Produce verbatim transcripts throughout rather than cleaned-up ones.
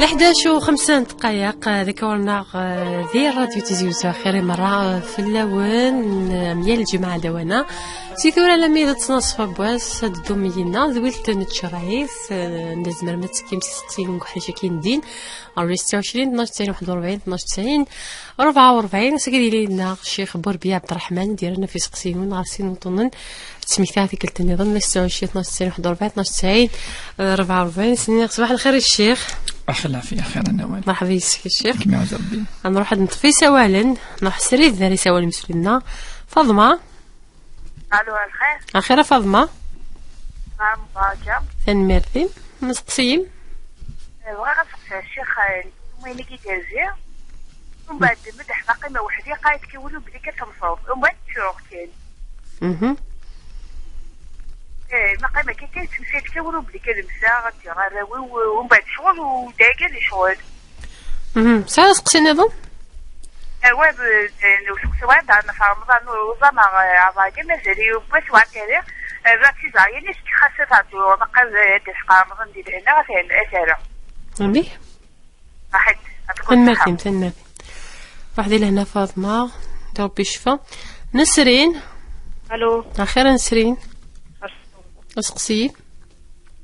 Leḥdac u xemsa n ddqayeq, eh, deg awal-nneɣ, eh, di Radio Tizi Uzzu. Xir i merra, eh, fell-awen, eh, myal lǧemɛa d awana. Si tura alammi d ttnaṣfa n wass, ad d-ddum yid-neɣ d wilt n tcerɛit, eh, anda tzemrem ad tekkim s isteqsiyen deg uḥric akin din. Ar wis tesɛa u ɛecrin, tnac tesɛin, waḥed u rebɛin, tnac tesɛin, rebɛa u rebɛin. Seg ad yili yid-neɣ Ccix Burbi Ɛebderreḥman, ad d-yerren ɣef iseqsiyen ɣer sin wuṭunen. Ad d-smektaɣ tikkelt nniḍen, tnac tesɛin, waḥed u rebɛin, tnac tesɛin, rebɛa u rebɛin. Sniɣ, ṣbaḥ lxir a ccix. Axi lɛafiya, xir a Nawal. Merḥba yes-k a ccix. Ad nruḥ ad neṭṭef isawalen, nruḥ srid ar isawal imsulin-nneɣ. Faḍma. Alo, axir. Axir a Faḍma. Am baga. Tanemmirt-im. Nseqsi-yim. Bɣiɣ ad seqsiɣ ccix, eh, wayen i d-yerzi. Umbeɛd, mbeɛd ḥdaqa ma weḥdi, qay-d kawel u belli ka temseḍ. Umbeɛd ttuɣ kan. Mhm. Eh, ma qay ma kan, kan temsal kawel u belli ka lemseɣ, ad ǧǧeɣ arraw-iw, umbeɛd ccɣel u dagi ad icɣel. Mhm. Tesɛiḍ aseqsi nniḍen? Awa, d, d, d useqsi wa, d, nef Remḍan, uẓameɣ, eh, aḍagem, mazal yiwwas wa kari, eh, la césarienne, est-ce que xas ad teɛdu, ma qal, eh, ad d-asqermḍen di lehna, ad t-, ad t-rreɣ. Amek? Raḥit, ad tkun Tanemmirt-im, ṣṣeḥḥa. Tanemmirt-im. Waḥed i lehna Faḍma, d Ṛebbi ccfa. Nesrin. Alo. Axir a Nesrin. Aseqsi.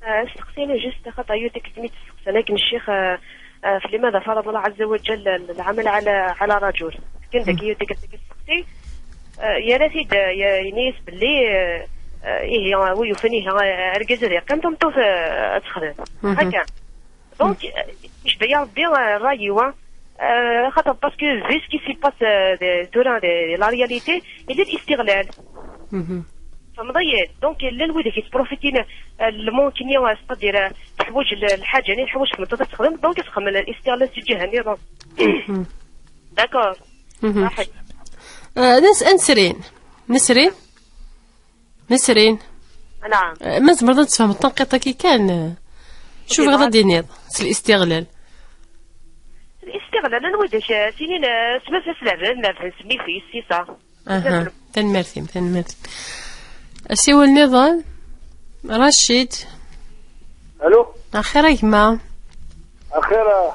Ah, asteqsi-inu juste xaṭer yiwet tektem i d-testeqsan akken ccix, ah, ah, ɣef لماذا فرض الله عز وجل العمل على، على الرجل. Kan dagi yiwet tektem i d-testeqsi, ah, yerra-t-id, ah, ya-, yenna-yas belli, ah, ah, ihi, ah, wi yufan ihi, ah, argaz ad yeqqim, tameṭṭut, ah, ad texdem. Mhm. Akka. Donc, euh, icba-yi Rebbi, euh, ṛṛay-iw, ah, xaṭer, parce que vu ce qui se passe, euh, de, tura, de, de la réalité, yella listiɣlal. Mhm. Tfehmeḍ-iyi? Donc, llan wid i yettprofitin, euh, lmanque-nni, euh, c'est-à-dire, euh, teḥwaǧ l-, lḥaǧa-nni, teḥwaǧ tmeṭṭut ad texdem, donc ad texdem listiɣlal si ǧiha-nniḍen. Mhm. D'accord. Mhm. Raḥet. Euh, Nes-, Nesrin. Nesrin? Nesrin. Naɛam. Eh, ma tzemreḍ ad tesfehmeḍ tanqiṭ-agi kan, eh, acu bɣiḍ ad d-tiniḍ s listiɣlal? Listiɣlal, anwa i d ak-, tinin, eh, s baba-s lebhen, lebhen s mmi-s, c'est ça. Aha, tanemmirt-im, tanemmirt-im. Asiwel nniḍen, Racid. Alo? Axir a gma. Axir, eh,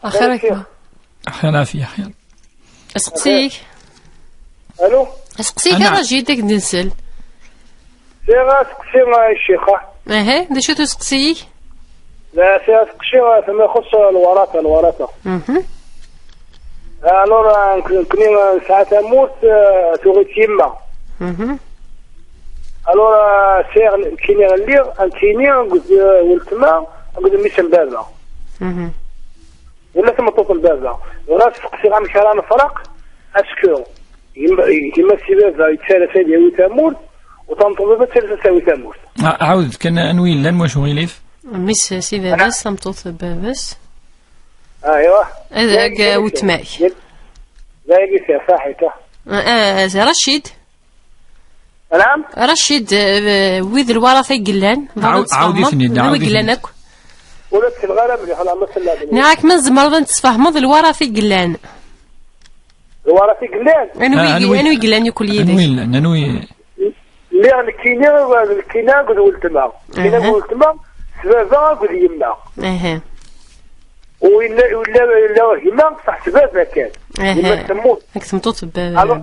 Axir a gma. Axir, afi, axir. Aseqsi-ik. Alo? Aseqsi-ik, a Racid, ad k-d-nsel. Sɛiɣ aseqsi, a ccix. Aha, d acu-t useqsi-ik? La, sɛiɣ aseqsi, ah, fima ixuṣṣ, ah, lwarata, lwarata. Mhm. Ah, alors, ah, nek-, nekni, ah, nesɛa tamurt, ah, tuɣ-itt yemma. Mhm. Alors, ah, sɛiɣ nekkini lliɣ, nekkini akked, ah, weltma, akked mmi-s n baba. Mhm. Ula tameṭṭut n baba. Ur as-steqsiɣ amek ara nefreq, est-ce que yemma, yemma-s i baba yettalas ad yawi tamurt, u tameṭṭut n baba tettalas ad tawi tamurt? A-, ɛawed kan, anwa yellan, wacu ɣilif? Mmi-s, si baba-s, tameṭṭut n baba-s. Aywa. Ad, ag, weltma-k. D ayagi, saḥit, ah. Ah, ah, Racid. Naɛam? Racid, eh, wid lwarata i yellan, ɛaw-, ɛawed-iten-id, anwa i yellan akk? Ur la ttleɣ ara mliḥ, la ma tella mliḥ. Nniɣ-ak ma tzemreḍ ad n-tesfehmeḍ lwarata i yellan. Lwarata i yellan? Anwi, ah, anwi, anwi i yellan yakk yid-k? Anwi yellan? Anwi? Lliɣ nekkini, nekkini akked weltma. Nekkini akked weltma, s baba akked yemma. Aha. U yella, yella, yella gma, ṣaḥ s baba kan. Aha. Yemma temmut. Ak tmeṭṭut n baba-k. Alors,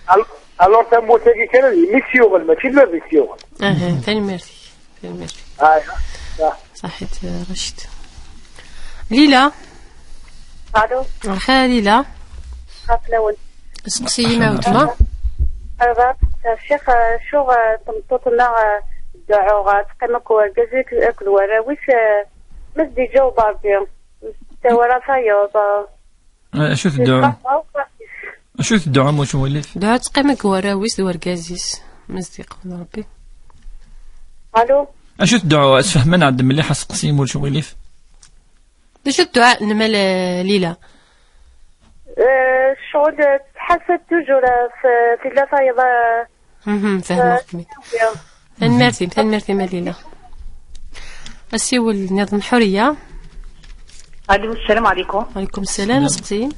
alors, alors, tamurt-agi kan, d yemma-s yuɣen, mačči d baba-s yuɣen. Aha, tanemmirt-ik. Tanemmirt-ik. Aya, ya. Ṣaḥit, eh, Racid. Lila. Alo. Lxir a Lila. Ɣef lawen. Aseqsi-im a weltma. Ccix, eh, acuɣ, eh, tmeṭṭut-nneɣ, eh, tdeɛɛu, eh, teqqim akked wergaz-is, akked warraw-is, eh, ma s-d-iǧaweb Ṛebbi. Tawara tayeḍ, eh, Acu tedɛu? Acu tedɛu, am wacu ɣilif? Dɛa teqqim akked warraw-is d wergaz-is, ma s-d-iqbel Ṛebbi. Alo? Acu tedɛu? Sfehmem-aɣ-d mliḥ aseqsi, am wacu ɣilif? D acu dduɛa n Mmal, eh, Lila? Eh, ccɣel, eh, tḥaseb toujours, eh, f-, tella tayeḍ, eh, Mhm, fehmeɣ-kem. Eh, tanemmirt-im, tanemmirt-im a Lila. Asiwel nniḍen Ḥuriya. Alo, السلام عليكم. Wa ɛlaykum ssalam, aseqsi.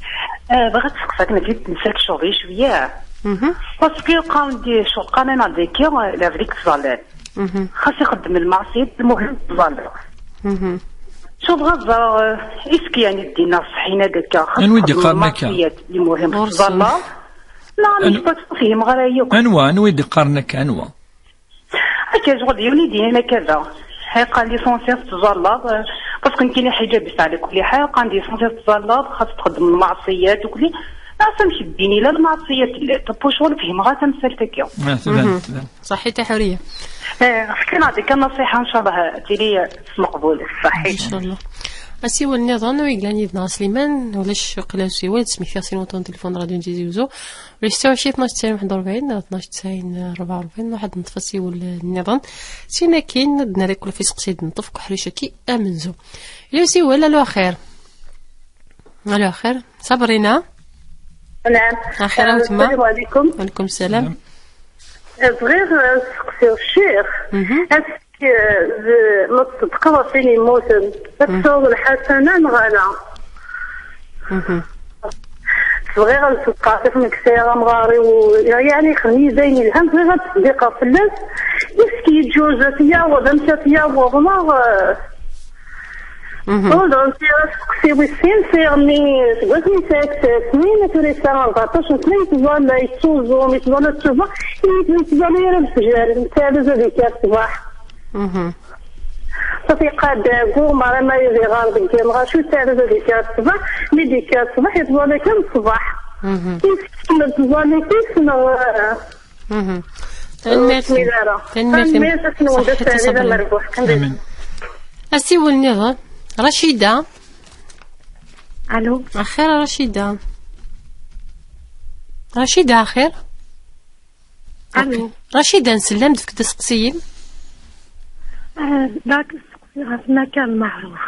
Eh, bɣiɣ ad seqsiɣ akken ad d-nsel ccɣel cwiya. Mhm. Parce que quand on dit ccɣel quand même avec, euh, la vie qui s'enlève. Mhm. Xas ixeddem lmeɛṣiyat, المهم تظلم. Mhm. Tebɣa ad ẓreɣ, eh, iski yani ddin-a ṣṣeḥ-in ad akka. Anwa i d-iqqaren akka? Lmuhim, ur teẓẓalleḍ. Non, mais je pense ur fhimeɣ ara yakk. Anwa, anwa i d-iqqaren akka, anwa? Akka, zuɣ d yiwen i d-yennan akka da. Ḥiqa lisansi tettẓallaḍ, eh, parce que nekkini ḥijab yesɛa la kulli ḥal, qqaren-d lisansi tettẓallaḍ, xas txeddem lmeɛṣiyat ukli. Asa amek ddin ila lmeɛṣiyat llant, puc ur fhimeɣ ara tamsalt-agi. Ah, tban, tban. Ṣaḥit a Ḥuriya. Eh, fkan-aɣ-d kan nṣiḥa, ncallah tili s meqbul. Ṣaḥit. Ncallah. Asiwel nniḍen, wi yellan yid-neɣ Sliman, ulac qqla usiwel, d smekti sin wuṭṭun n telefon n Radio n Tizi Uzzu. Ulac ttawacit tnac tesɛin waḥed u rebɛin, tnac tesɛin rebɛa u rebɛin, ruḥ ad neṭṭef asiwel nniḍen. Sin akin, ad d-nerr akk ɣef iseqsiyen d-neṭṭef deg uḥric-agi amenzu. Yella usiwel, alo axir. Alo axir. Sabrina. Naɛam. Axir a wetma. Assalamu alaikum. Wa alaikum salam. Bɣiɣ, eh, ad seqsiɣ ccix. Mhm. Ass-, eh, d-, ma tṣeddqeḍ ɣef win yemmuten, ad tesɛuḍ lḥasana neɣ ala? Mhm. Bɣiɣ ad ṣeddqeɣ ɣef nekk sɛiɣ amɣar-iw, yeɛni ixdem-iyi-d ayen yelhan, bɣiɣ ad ṣeddiqeɣ fell-as. Est-ce que yeǧǧuǧ ad t-yaweḍ, amek ad t-yaweḍ, neɣ, eh, Mhm. Ur d-ɣensi ara asteqsi wis sin, sɛiɣ mmi seg wasmi sɛiɣ snin, tura yesɛa rbeɛṭac n snin, yettẓalla, yettuẓum, yettẓalla ttuba, yettẓalla ara lesǧal, netta d azal ad yekker ṣṣbeḥ. Mhm. Safi iqad daɛgu, mara ma ad iɣar deg yiḍ, ɣacu yesɛa d azal ad yekker ṣṣbeḥ, mi d-yekker ṣṣbeḥ, yettẓalla kan ṣṣbeḥ. Mhm. Yekmel tẓallit-is, neɣ, Mhm. Tanemmirt. Tanemmirt. Tanemmirt. Ṣaḥit a Sabrina. Amin. Asiwel nniḍen. Racida. Alo. Axir a Racida. Racida axir. Alo. Ok. Racida, nsellem-d, fk-d aseqsi-im. Eh, dak seqsi ɣef Naka Lmeɛruf.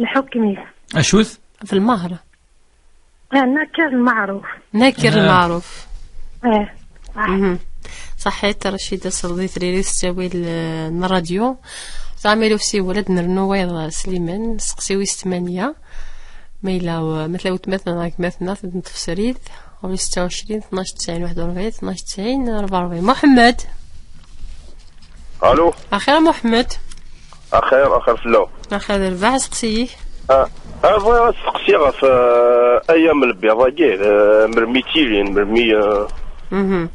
Lḥukm-is. Acu-t? Ɣef lmehr. Eh, Naka Lmeɛruf. Naka Lmeɛruf. Eh. Mhm. Ṣaḥit, Racida, seld i tririt s ttawil, eh, n ṛṛadyu. Tɛamil ufsiwel, ad nernu wayeḍ ɣer Sliman, seqsi wis tmanya. Ma yella, eh, ma tella wetmatna neɣ gmatna, ad neṭṭef srid. Ɣur-i setta u ɛecrin, tnac tesɛin waḥed u rebɛin, tnac tesɛin rebɛa u rebɛin. Muḥemmed. Alo. Axir a Muḥemmed. Axir, axir fell-aw. Axir d rrbeḥ, asteqsi-ik. Ah, ah, bɣiɣ ad steqsiɣ ɣef, eh, aya n lbiḍ-agi, eh, melmi ttilin, melmi, eh, Mhm.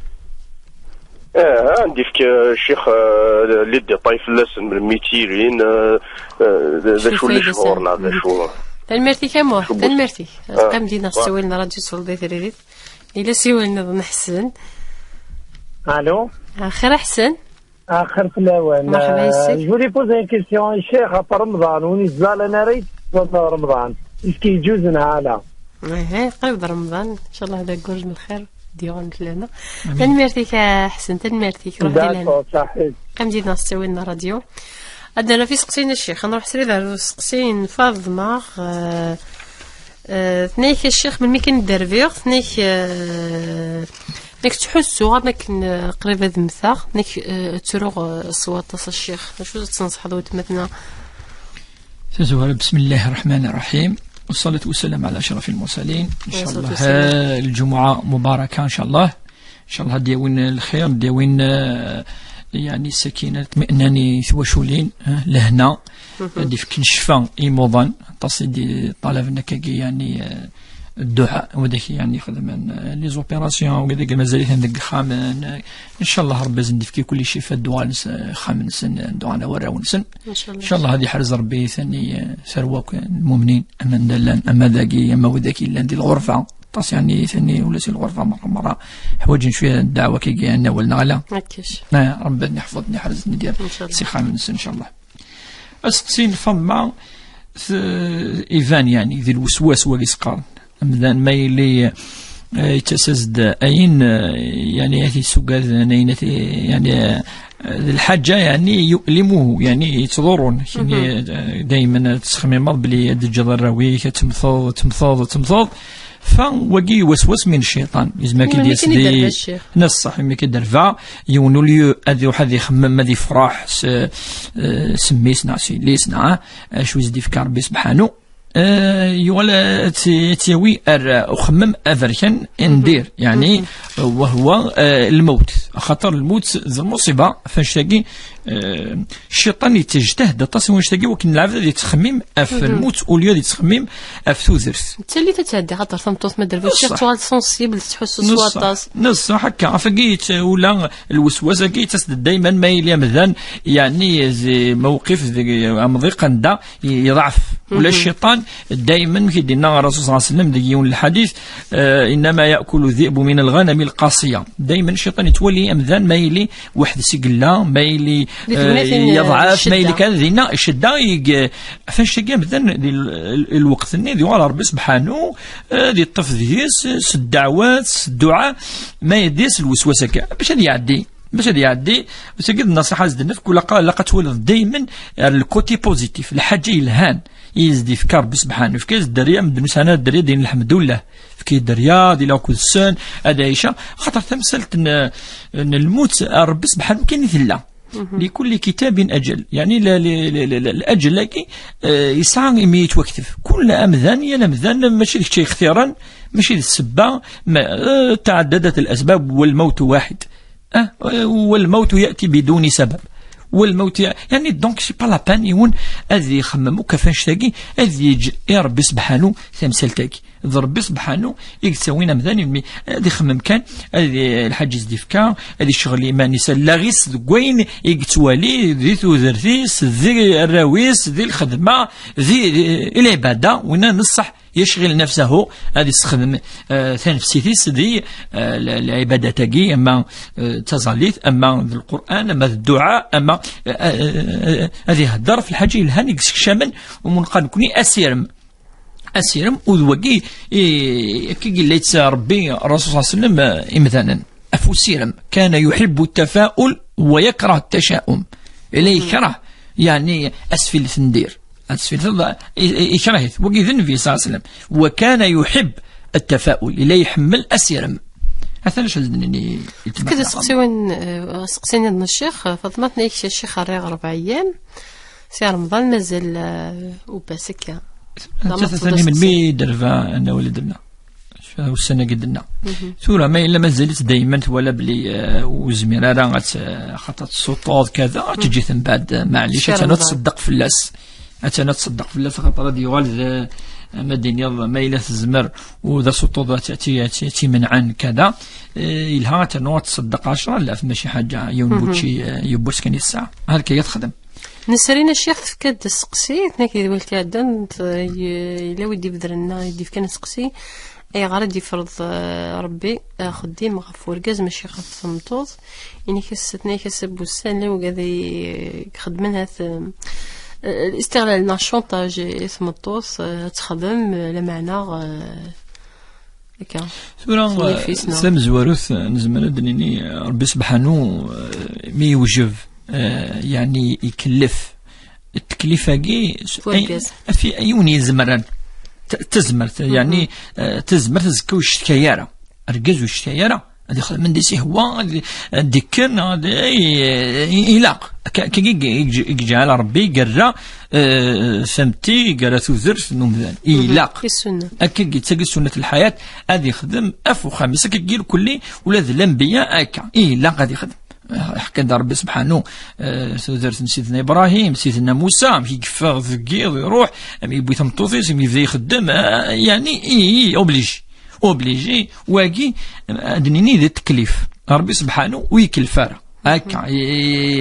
Eh, ad d-ifk, eh, ccix, eh, les détails fell-asen, melmi ttilin, eh, eh, d, d acu n lechur neɣ d acu. Tanemmirt-ik a Muḥ, tanemmirt-ik. Qqim dinna s ttawil n ṛṛadyu, seld i tririt. Yella asiwel nniḍen, Ḥsen. Alo. Axir a Ḥsen. Axir fell-awen. Merḥba yis-k. Euh, je voulais poser une question, ccix, ɣef Remḍan, win yettẓallan ara yettẓalla Remḍan. Est-ce que yeǧǧuẓ neɣ ala? Ih, qrib d Remḍan, ncallah d aggur n lxir d-yuɣen fell-aneɣ. Amin. Tanemmirt-ik a Ḥsen, tanemmirt-ik, ruḥ di lehna. D'accord, ṣaḥit. Qqim dinna s ttawil n ṛṛadyu. Ad d-nerr ɣef iseqsiyen a ccix, ad nruḥ srid ar useqsi n Faḍma, euh, Eh, tenna-k a ccix, melmi kan i d-rbiɣ, tenna-k, eh, nekk ttḥussuɣ am akken, eh, qrib ad mmteɣ, tenna-k, eh, ttruɣ, eh, s waṭas a ccix. Acu i d-tneṣḥeḍ weltma-tneɣ? Tazwara, بسم الله الرحمن الرحيم، والصلاة والسلام على أشرف المرسلين. إن شاء الله, eh, الجمعة مباركة إن شاء الله. Ncallah ad d-yawin lxir, ad d-yawin, eh, yani, sakina, ṭmi'nan i twaculin, eh, lehna, ad d-ifken ccfa i imuḍan, aṭas i d-ṭalaben akkagi, yani, eh, dduɛa, widak, yani, xedmen, eh, les opérations, widak mazal-iten deg ixxamen, eh, ncallah Rebbi ad sen-d-ifk kulli ccifa, ad d-uɣalen s, eh, ixxamen-nsen, ad d-uɣalen warraw-nsen. Ncallah. Ncallah ad yeḥrez Rebbi tani, eh, tarwa akk n lmumnin, ama anda llan, ama dagi, ama widak yellan di lɣerba. Aṭas, yani, tani ula si lɣerba merra, merra ḥwaǧen cwiya ddeɛwa kagi, yani, awal neɣ ala. Akkac. Ah, Rebbi ad neḥfeḍ, neḥrez, nedir. Ncallah. S ixxamen-nsen, ncallah. Aseqsi n Faḍma, t-, iban, yani, di lweswas wagi s-qqaren. Amdan ma yili, eh, yettas-as-d ayen, eh, yani, ad t-yessugad, ayen ad t-, yani, eh, d lḥaǧa, yani, yu'limuhu, yani, yettḍurrun. Yani, eh, daymen ad tesxemmimeḍ belli ad teǧǧeḍ arraw-ik, ad temmteḍ, ad temmteḍ, ad temmteḍ. Fa wagi waswas min cciṭan. Yezmer ad k-id-yas di, neṣṣaḥ, imi k-id-rba, yiwen ul ad iruḥ ad ixemmem, ad ifreḥ s, eh, s mmi-s neɣ s yelli-s neɣ, eh, acu i s-d-ifka Rebbi sebḥanu. Eh, yuɣal ad tt-, ad tt-yawi ar uxemmem aberkan n dir, yeɛni, wahwa, eh, lmewt. Axaṭer lmewt d lmuṣiba, ɣef annect-agi, eh, cciṭan yettejtahd aṭas i wannect-agi, wakken lɛebd ad yettxemmim ɣef lmewt, ulya ad yettxemmim ɣef tudert. Ttali ad tɛeddi, xaṭer tameṭṭut ma d-terbu ciɣ, tuɣal sensible, tettḥussu s waṭas. Neṣṣaḥ akka, ɣef-agi yett-, ula lweswas-agi yettas-d dayman ma yili amdan, yeɛni, zi mawqif deg amḍiq anda yeḍɛef. Ula cciṭan, dayman, mi k-id-yenna Rasul sallallahu alayhi wa sallam deg yiwen n lḥadit, eh, "Innama ya'kulu dhi'bu min al-ghanami al-qasiya." Dayman cciṭan yettwali amdan ma yili weḥd-s i yella, ma yili, eh, yeḍɛef, ma yili kan dinna, ccedda, ɣef annect-agi amdan di l-, l-, lweqt-nni, di wara Rebbi sebḥanu, eh, ad yeṭṭef deg-s s ddeɛwat, s dduɛa, ma yeddi s lweswas akka, bac ad yeɛddi. Bac ad yeɛddi, bac ad d-nasiḥa ad s-d-nefk, ula qa-, ilaq ad twaliḍ daymen ar le côté positif, lḥaǧa yelhan i s-d-yefka Rebbi sebḥanu. Yefka-yas dderya, medden ur sɛan ara dderya, din lḥemdullah. Yefka-yas dderya, ad iliɣ akked-sen, ad ɛiceɣ. Xaṭer tamsalt n, n lmut, ar Rebbi sebḥanu kan i tella. Likulli kitabin ajal. Yeɛni, la, la, la, la, la, lajal-agi, eh, yesɛa imi yettwakteb. Kul amdan, yal amdan, mačči d kečč ay ixtiren, mačči d ssebba, ma, eh, تعددت الأسباب والموت واحد. Ah, والموت يأتي بدون سبب. والموت يأ-، يعني، donc, c'est pas la peine, yiwen ad ixemmem akk ɣef annect-agi, ad yeǧǧ i Rebbi sebḥanu tamsalt-agi. D Rebbi sebḥanu i yettawin amdan, imi ad ixemmem kan, ad i-, lḥaǧ i s-d-ifka, ad icɣel iman-is allaɣ-is deg wayen i yettwali, di tudert-is, di arraw-is, di lxedma, di, di, i lɛibada, winna neṣṣaḥ يشغل نفسه, ad yessexdem, eh, tanefsit-is di, eh, l-, lɛibadat-agi, ama, eh, d taẓallit, ama d Lqur'an, ama d dduɛa, ama, eh, eh, eh, ad ihedder ɣef lḥaǧa yelhan i yessekcamen, u neqqar nekni asirem. Asirem, u d wagi, i, akka i yella yettrebbi Rasul sallallahu alayhi wa sallam, eh, imdanen. Ɣef usirem. كان يحب التفاؤل ويكره التشاؤم. Yella yekṛeh, yeɛni, asfillet n dir. Asfillet, i-, i-, ikreh-it. Wagi d Nnbi, sallallahu alayhi wa sallam. وكان يحب التفاؤل. Yella iḥemmel asirem. Atan acu ad d-nini i tefka-d aseqsi-wen, eh, aseqsi-nni n Ccix, eh, Faṭma tenna-yak, Ccix, rriɣ rebɛa ayyam. Si Remḍan mazal, eh, ubas akka. Anta tani melmi i d-rba anna wali d-nna? Ussan-agi d-nna. Tura, ma yella mazal-itt dayman twala belli, eh, ur zmir ara ad tt-, xaṭer tessuṭṭuḍ kada, ad teǧǧ-it mbeɛd, eh, maɛlic, attan ad tṣeddeq fell-as. Attan ad tṣeddeq fell-as, xaṭer ad yuɣal d, eh, ma d-iniḍ, ma yella tezmer, u d asuṭṭuḍ ad tt-, ad tt-, ad tt-, ad tt-imenɛen kada. Eh, yelha ad ternu ad tṣeddeq ɛecra alaf, mačči ḥaǧa, yiwen n wučči, eh, yiwwas kan i tesɛa. Hal akka i texdem. Nesrin Acix tefka-d aseqsi, tenna-k di lweqt iɛeddan, t-, y-, yella wi d-ibedren neɣ i d-ifkan aseqsi, ayɣer i d-ifreḍ, eh, Rebbi axeddim ɣef urgaz mačči ɣef tmeṭṭut? Ini-k-as, tenna-k-as a Bussan, la wigad i ixeddmen hat, eh, istiɣlal neɣ chantage i tmeṭṭut, eh, ad texdem, eh, lameɛna, eh, Akka. Tura, s nnif-is, neɣ? Tamezwarut, nezmer ad d-nini, Rebbi sebḥanu, eh, mi yewjeb, eh, yeɛni ikellef, tteklif-agi, s-, ɣef urgaz. Ay-, af-, yiwen yezemren. T-, tazmert, yeɛni, eh, tazmert azekka ur yectka ara. Argaz ur yectka ara. Ad ixdem anda i s-ihwa, ad, ad d-ikken, ad, i, i, ilaq. Akka, akka i, i, i yeǧɛel Rebbi, yerra, eh, tametti, yerra tudert n umdan. Ilaq. Akka i d tagi ssunnat lḥayat, ad ixdem af uxxam-is. Akka i irkelli, ula d lanbiya akka. Ilaq ad ixdem. Eh, ḥkan-d Rebbi sebḥanu, eh, tudert n Sidna Ibrahim, Sidna Musa, amek i yeffeɣ deg yiḍ, iruḥ, amek yewwi tameṭṭut-is, amek yebda ixeddem, eh, yeɛni, i, i, obligé. Obligé, wagi, ad nini d teklif. Rebbi sebḥanu ur ikellef ara. Akka, i,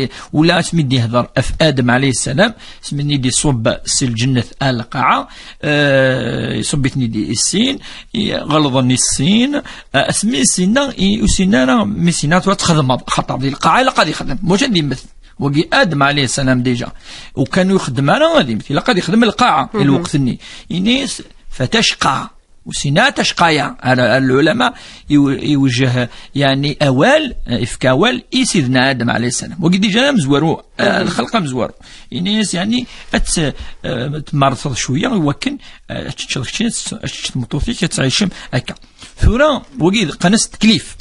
i, ula asmi d-ihder af Adem alayhi ssalam, asmi d-iṣubb si lǧennet ar lqaɛa, eh, iṣubb-iten-id i sin, i, ɣelḍen i sin, eh, asmi i sinna, i, ur sin ara, mi sinna tura txedmeḍ, xaṭer di lqaɛa ilaq ad ixdem, mačči ad immet. Wagi Adem alayhi ssalam déjà. Ukan ur ixeddem ara ad immet, ilaq ad ixdem lqaɛa, i lweqt-nni. Ini-as, فتشقى. Usina tacqaya, ar, ar lulama, iw-, iwjeh, yeɛni awal, eh, ifka awal i Sidna Adem alayhi ssalam. Wagi déjà amezwaru, eh, lxelq amezwaru. Ini-as, yeɛni, ad t-, eh, tmerrteḍ cwiya, i wakken, eh, ad teččeḍ kečč, ad tečč tmeṭṭut-ik, ad tɛicem akka. Tura, wagi d qqan-as teklif.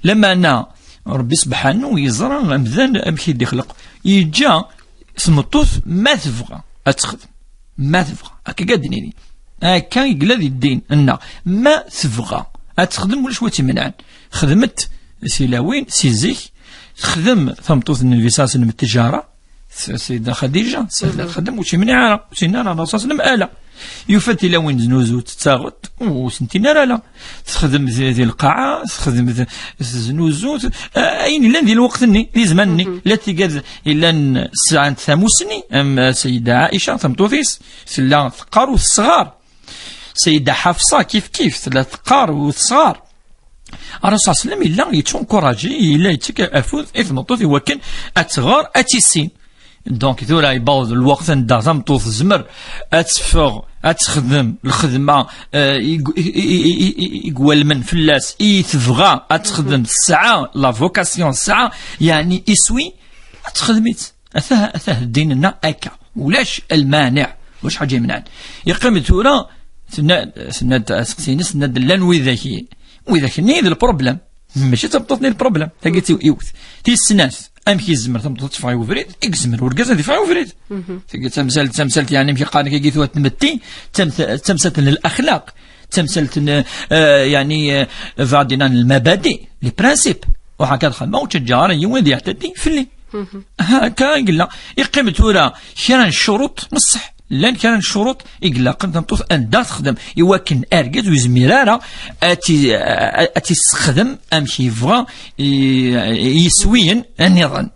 Lameɛna, Rebbi sebḥanu yeẓra amdan amek i d-ixleq. Yeǧǧa tmeṭṭut ma tebɣa ad texdem. Ma tebɣa. Akka i ad d-nini. Akka i yella di ddin-nneɣ. Ma tebɣa ad texdem, ulac wa tt-imenɛen. Xedmet tilawin si zik, texdem tameṭṭut n Nnbi ṣalla Llahu ɛalayhi wa sallam ttijara, s-, Sayida Xadija, s-, la txeddem, ur tt-imniɛ ara, ur tt-yenna ara Ṛṛasul ṣalla Llahu ɛalayhi wa sallam, ala. Yufa tilawin znuzu tettaɣet, ur sent-yenna ara, ala. Texdem di, di lqaɛa, texdem di, teznuzu, t-, a-, ayen yellan di lweqt-nni, di zzman-nni. La tigad yellan sɛant tamusni, am Sayida Ɛica, tameṭṭut-is, tella teqqar u tesɣar. Sayida Ḥafṣa kif kif, tella teqqar u tesɣar. Ṛṛasul ṣalla Llahu ɛalayhi wa sallam yella yettunkuraǧi, yella yettak afud i tmeṭṭut i wakken ad tɣer, ad tissin. Donc, tura yewweḍ lweqt anda tameṭṭut tezmer ad teffeɣ, ad texdem lxedma, eh, i, i, i, i, i, i iwalmen fell-as, i tebɣa ad texdem, tesɛa la vocation, tesɛa, yeɛni, iswi, ad texdem-itt. Atah, atah ddin-nneɣ akka. Ulac lmaneɛ, ulac ḥaǧa yemnɛen. Yeqqim tura, tenna, tenna-d aseqsi-ines, tenna-d llan widak i, widak-nni d lproblem. Mačči d tameṭṭut-nni lproblem. Tagi d yiwet. Tis snat, amek yezmer tameṭṭut ad teffeɣ i ubrid? I yezmer urgaz ad yeffeɣ i ubrid. Tagi d tamsalt, d tamsalt, yeɛni, amek yeqqaren, tagi tura tmetti, d tam-, d tamsalt n laxlaq, d tamsalt n, eh, yeɛni, eh, bɣiɣ ad d-iniɣ, n lmabadi, les principes. Ur akka ad xedmeɣ, ur ttaǧǧaɣ ara yiwen ad yeɛtadi fell-i. Ha, akka i yella. Yeqqim tura kra n ccuruṭ n ṣṣeḥ. Llan kra n ccuruṭ i ilaqen tameṭṭut anda texdem, i wakken argaz ur yezmir ara ad ti-, ad tissexdem amek yebɣa i, i yiswiyen nniḍen.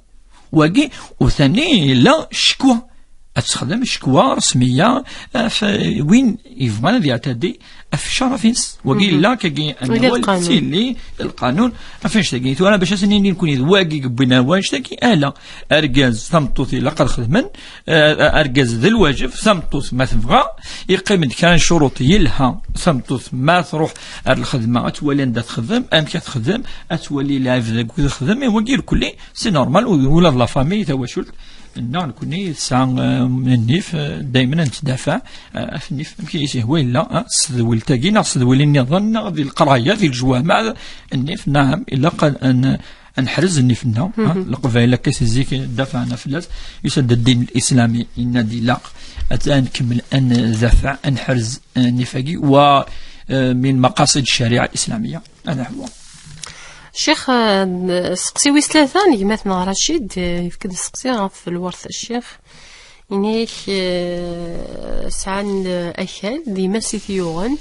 Wagi, u tani yella ccekwa. Ad texdem ccekwa resmiya ɣef win yebɣan ad yeɛtadi ɣef ccerf-ines. Wagi yella akkagi, wagi amawal lqanun. Tili lqanun ɣef annect-agi. Tura bac ad sen-nini nekkni d wagi yewwin ar wannect-agi, ala. Argaz, tameṭṭut ilaq ad xedmen, eh, argaz d lwajeb, tameṭṭut ma tebɣa, yeqqim-d kra n ccuruṭ yelha, tameṭṭut ma tṛuḥ ar lxedma ad twali anda texdem, amek ad texdem, ad twali lɛibad deg wid texdem, i wagi irkelli, c'est normal, u-, ula d la famille, tawacult, nneɣ nekkni tesɛa, eh, nnif, eh, daymen ad nettdafaɛ, eh, ɣef nnif, amek i s-ihwa yella, eh, s tedwilt-agi, neɣ s tedwilin nniḍen, neɣ di leqraya, di lejwameɛ, nnif, naɛam, ilaq ad, ad n-, ad neḥrez nnif-nneɣ, eh, Leqbayel akka si zik dafaɛna fell-as, yusa-d ddin l-islami, yenna-d ilaq ad, ad nkemmel ad ndafeɛ, ad neḥrez, eh, nnif-agi, wa, eh, min maqasid ccariɛa l-islamiyya. Hada huwa. Ccix, eh, seqsi wis tlata n gma-tneɣ Racid, eh, yefka-d seqsi ɣef lwert ccix. Inek, eh, sɛan, eh, akal, d yemma-s i t-yuɣen.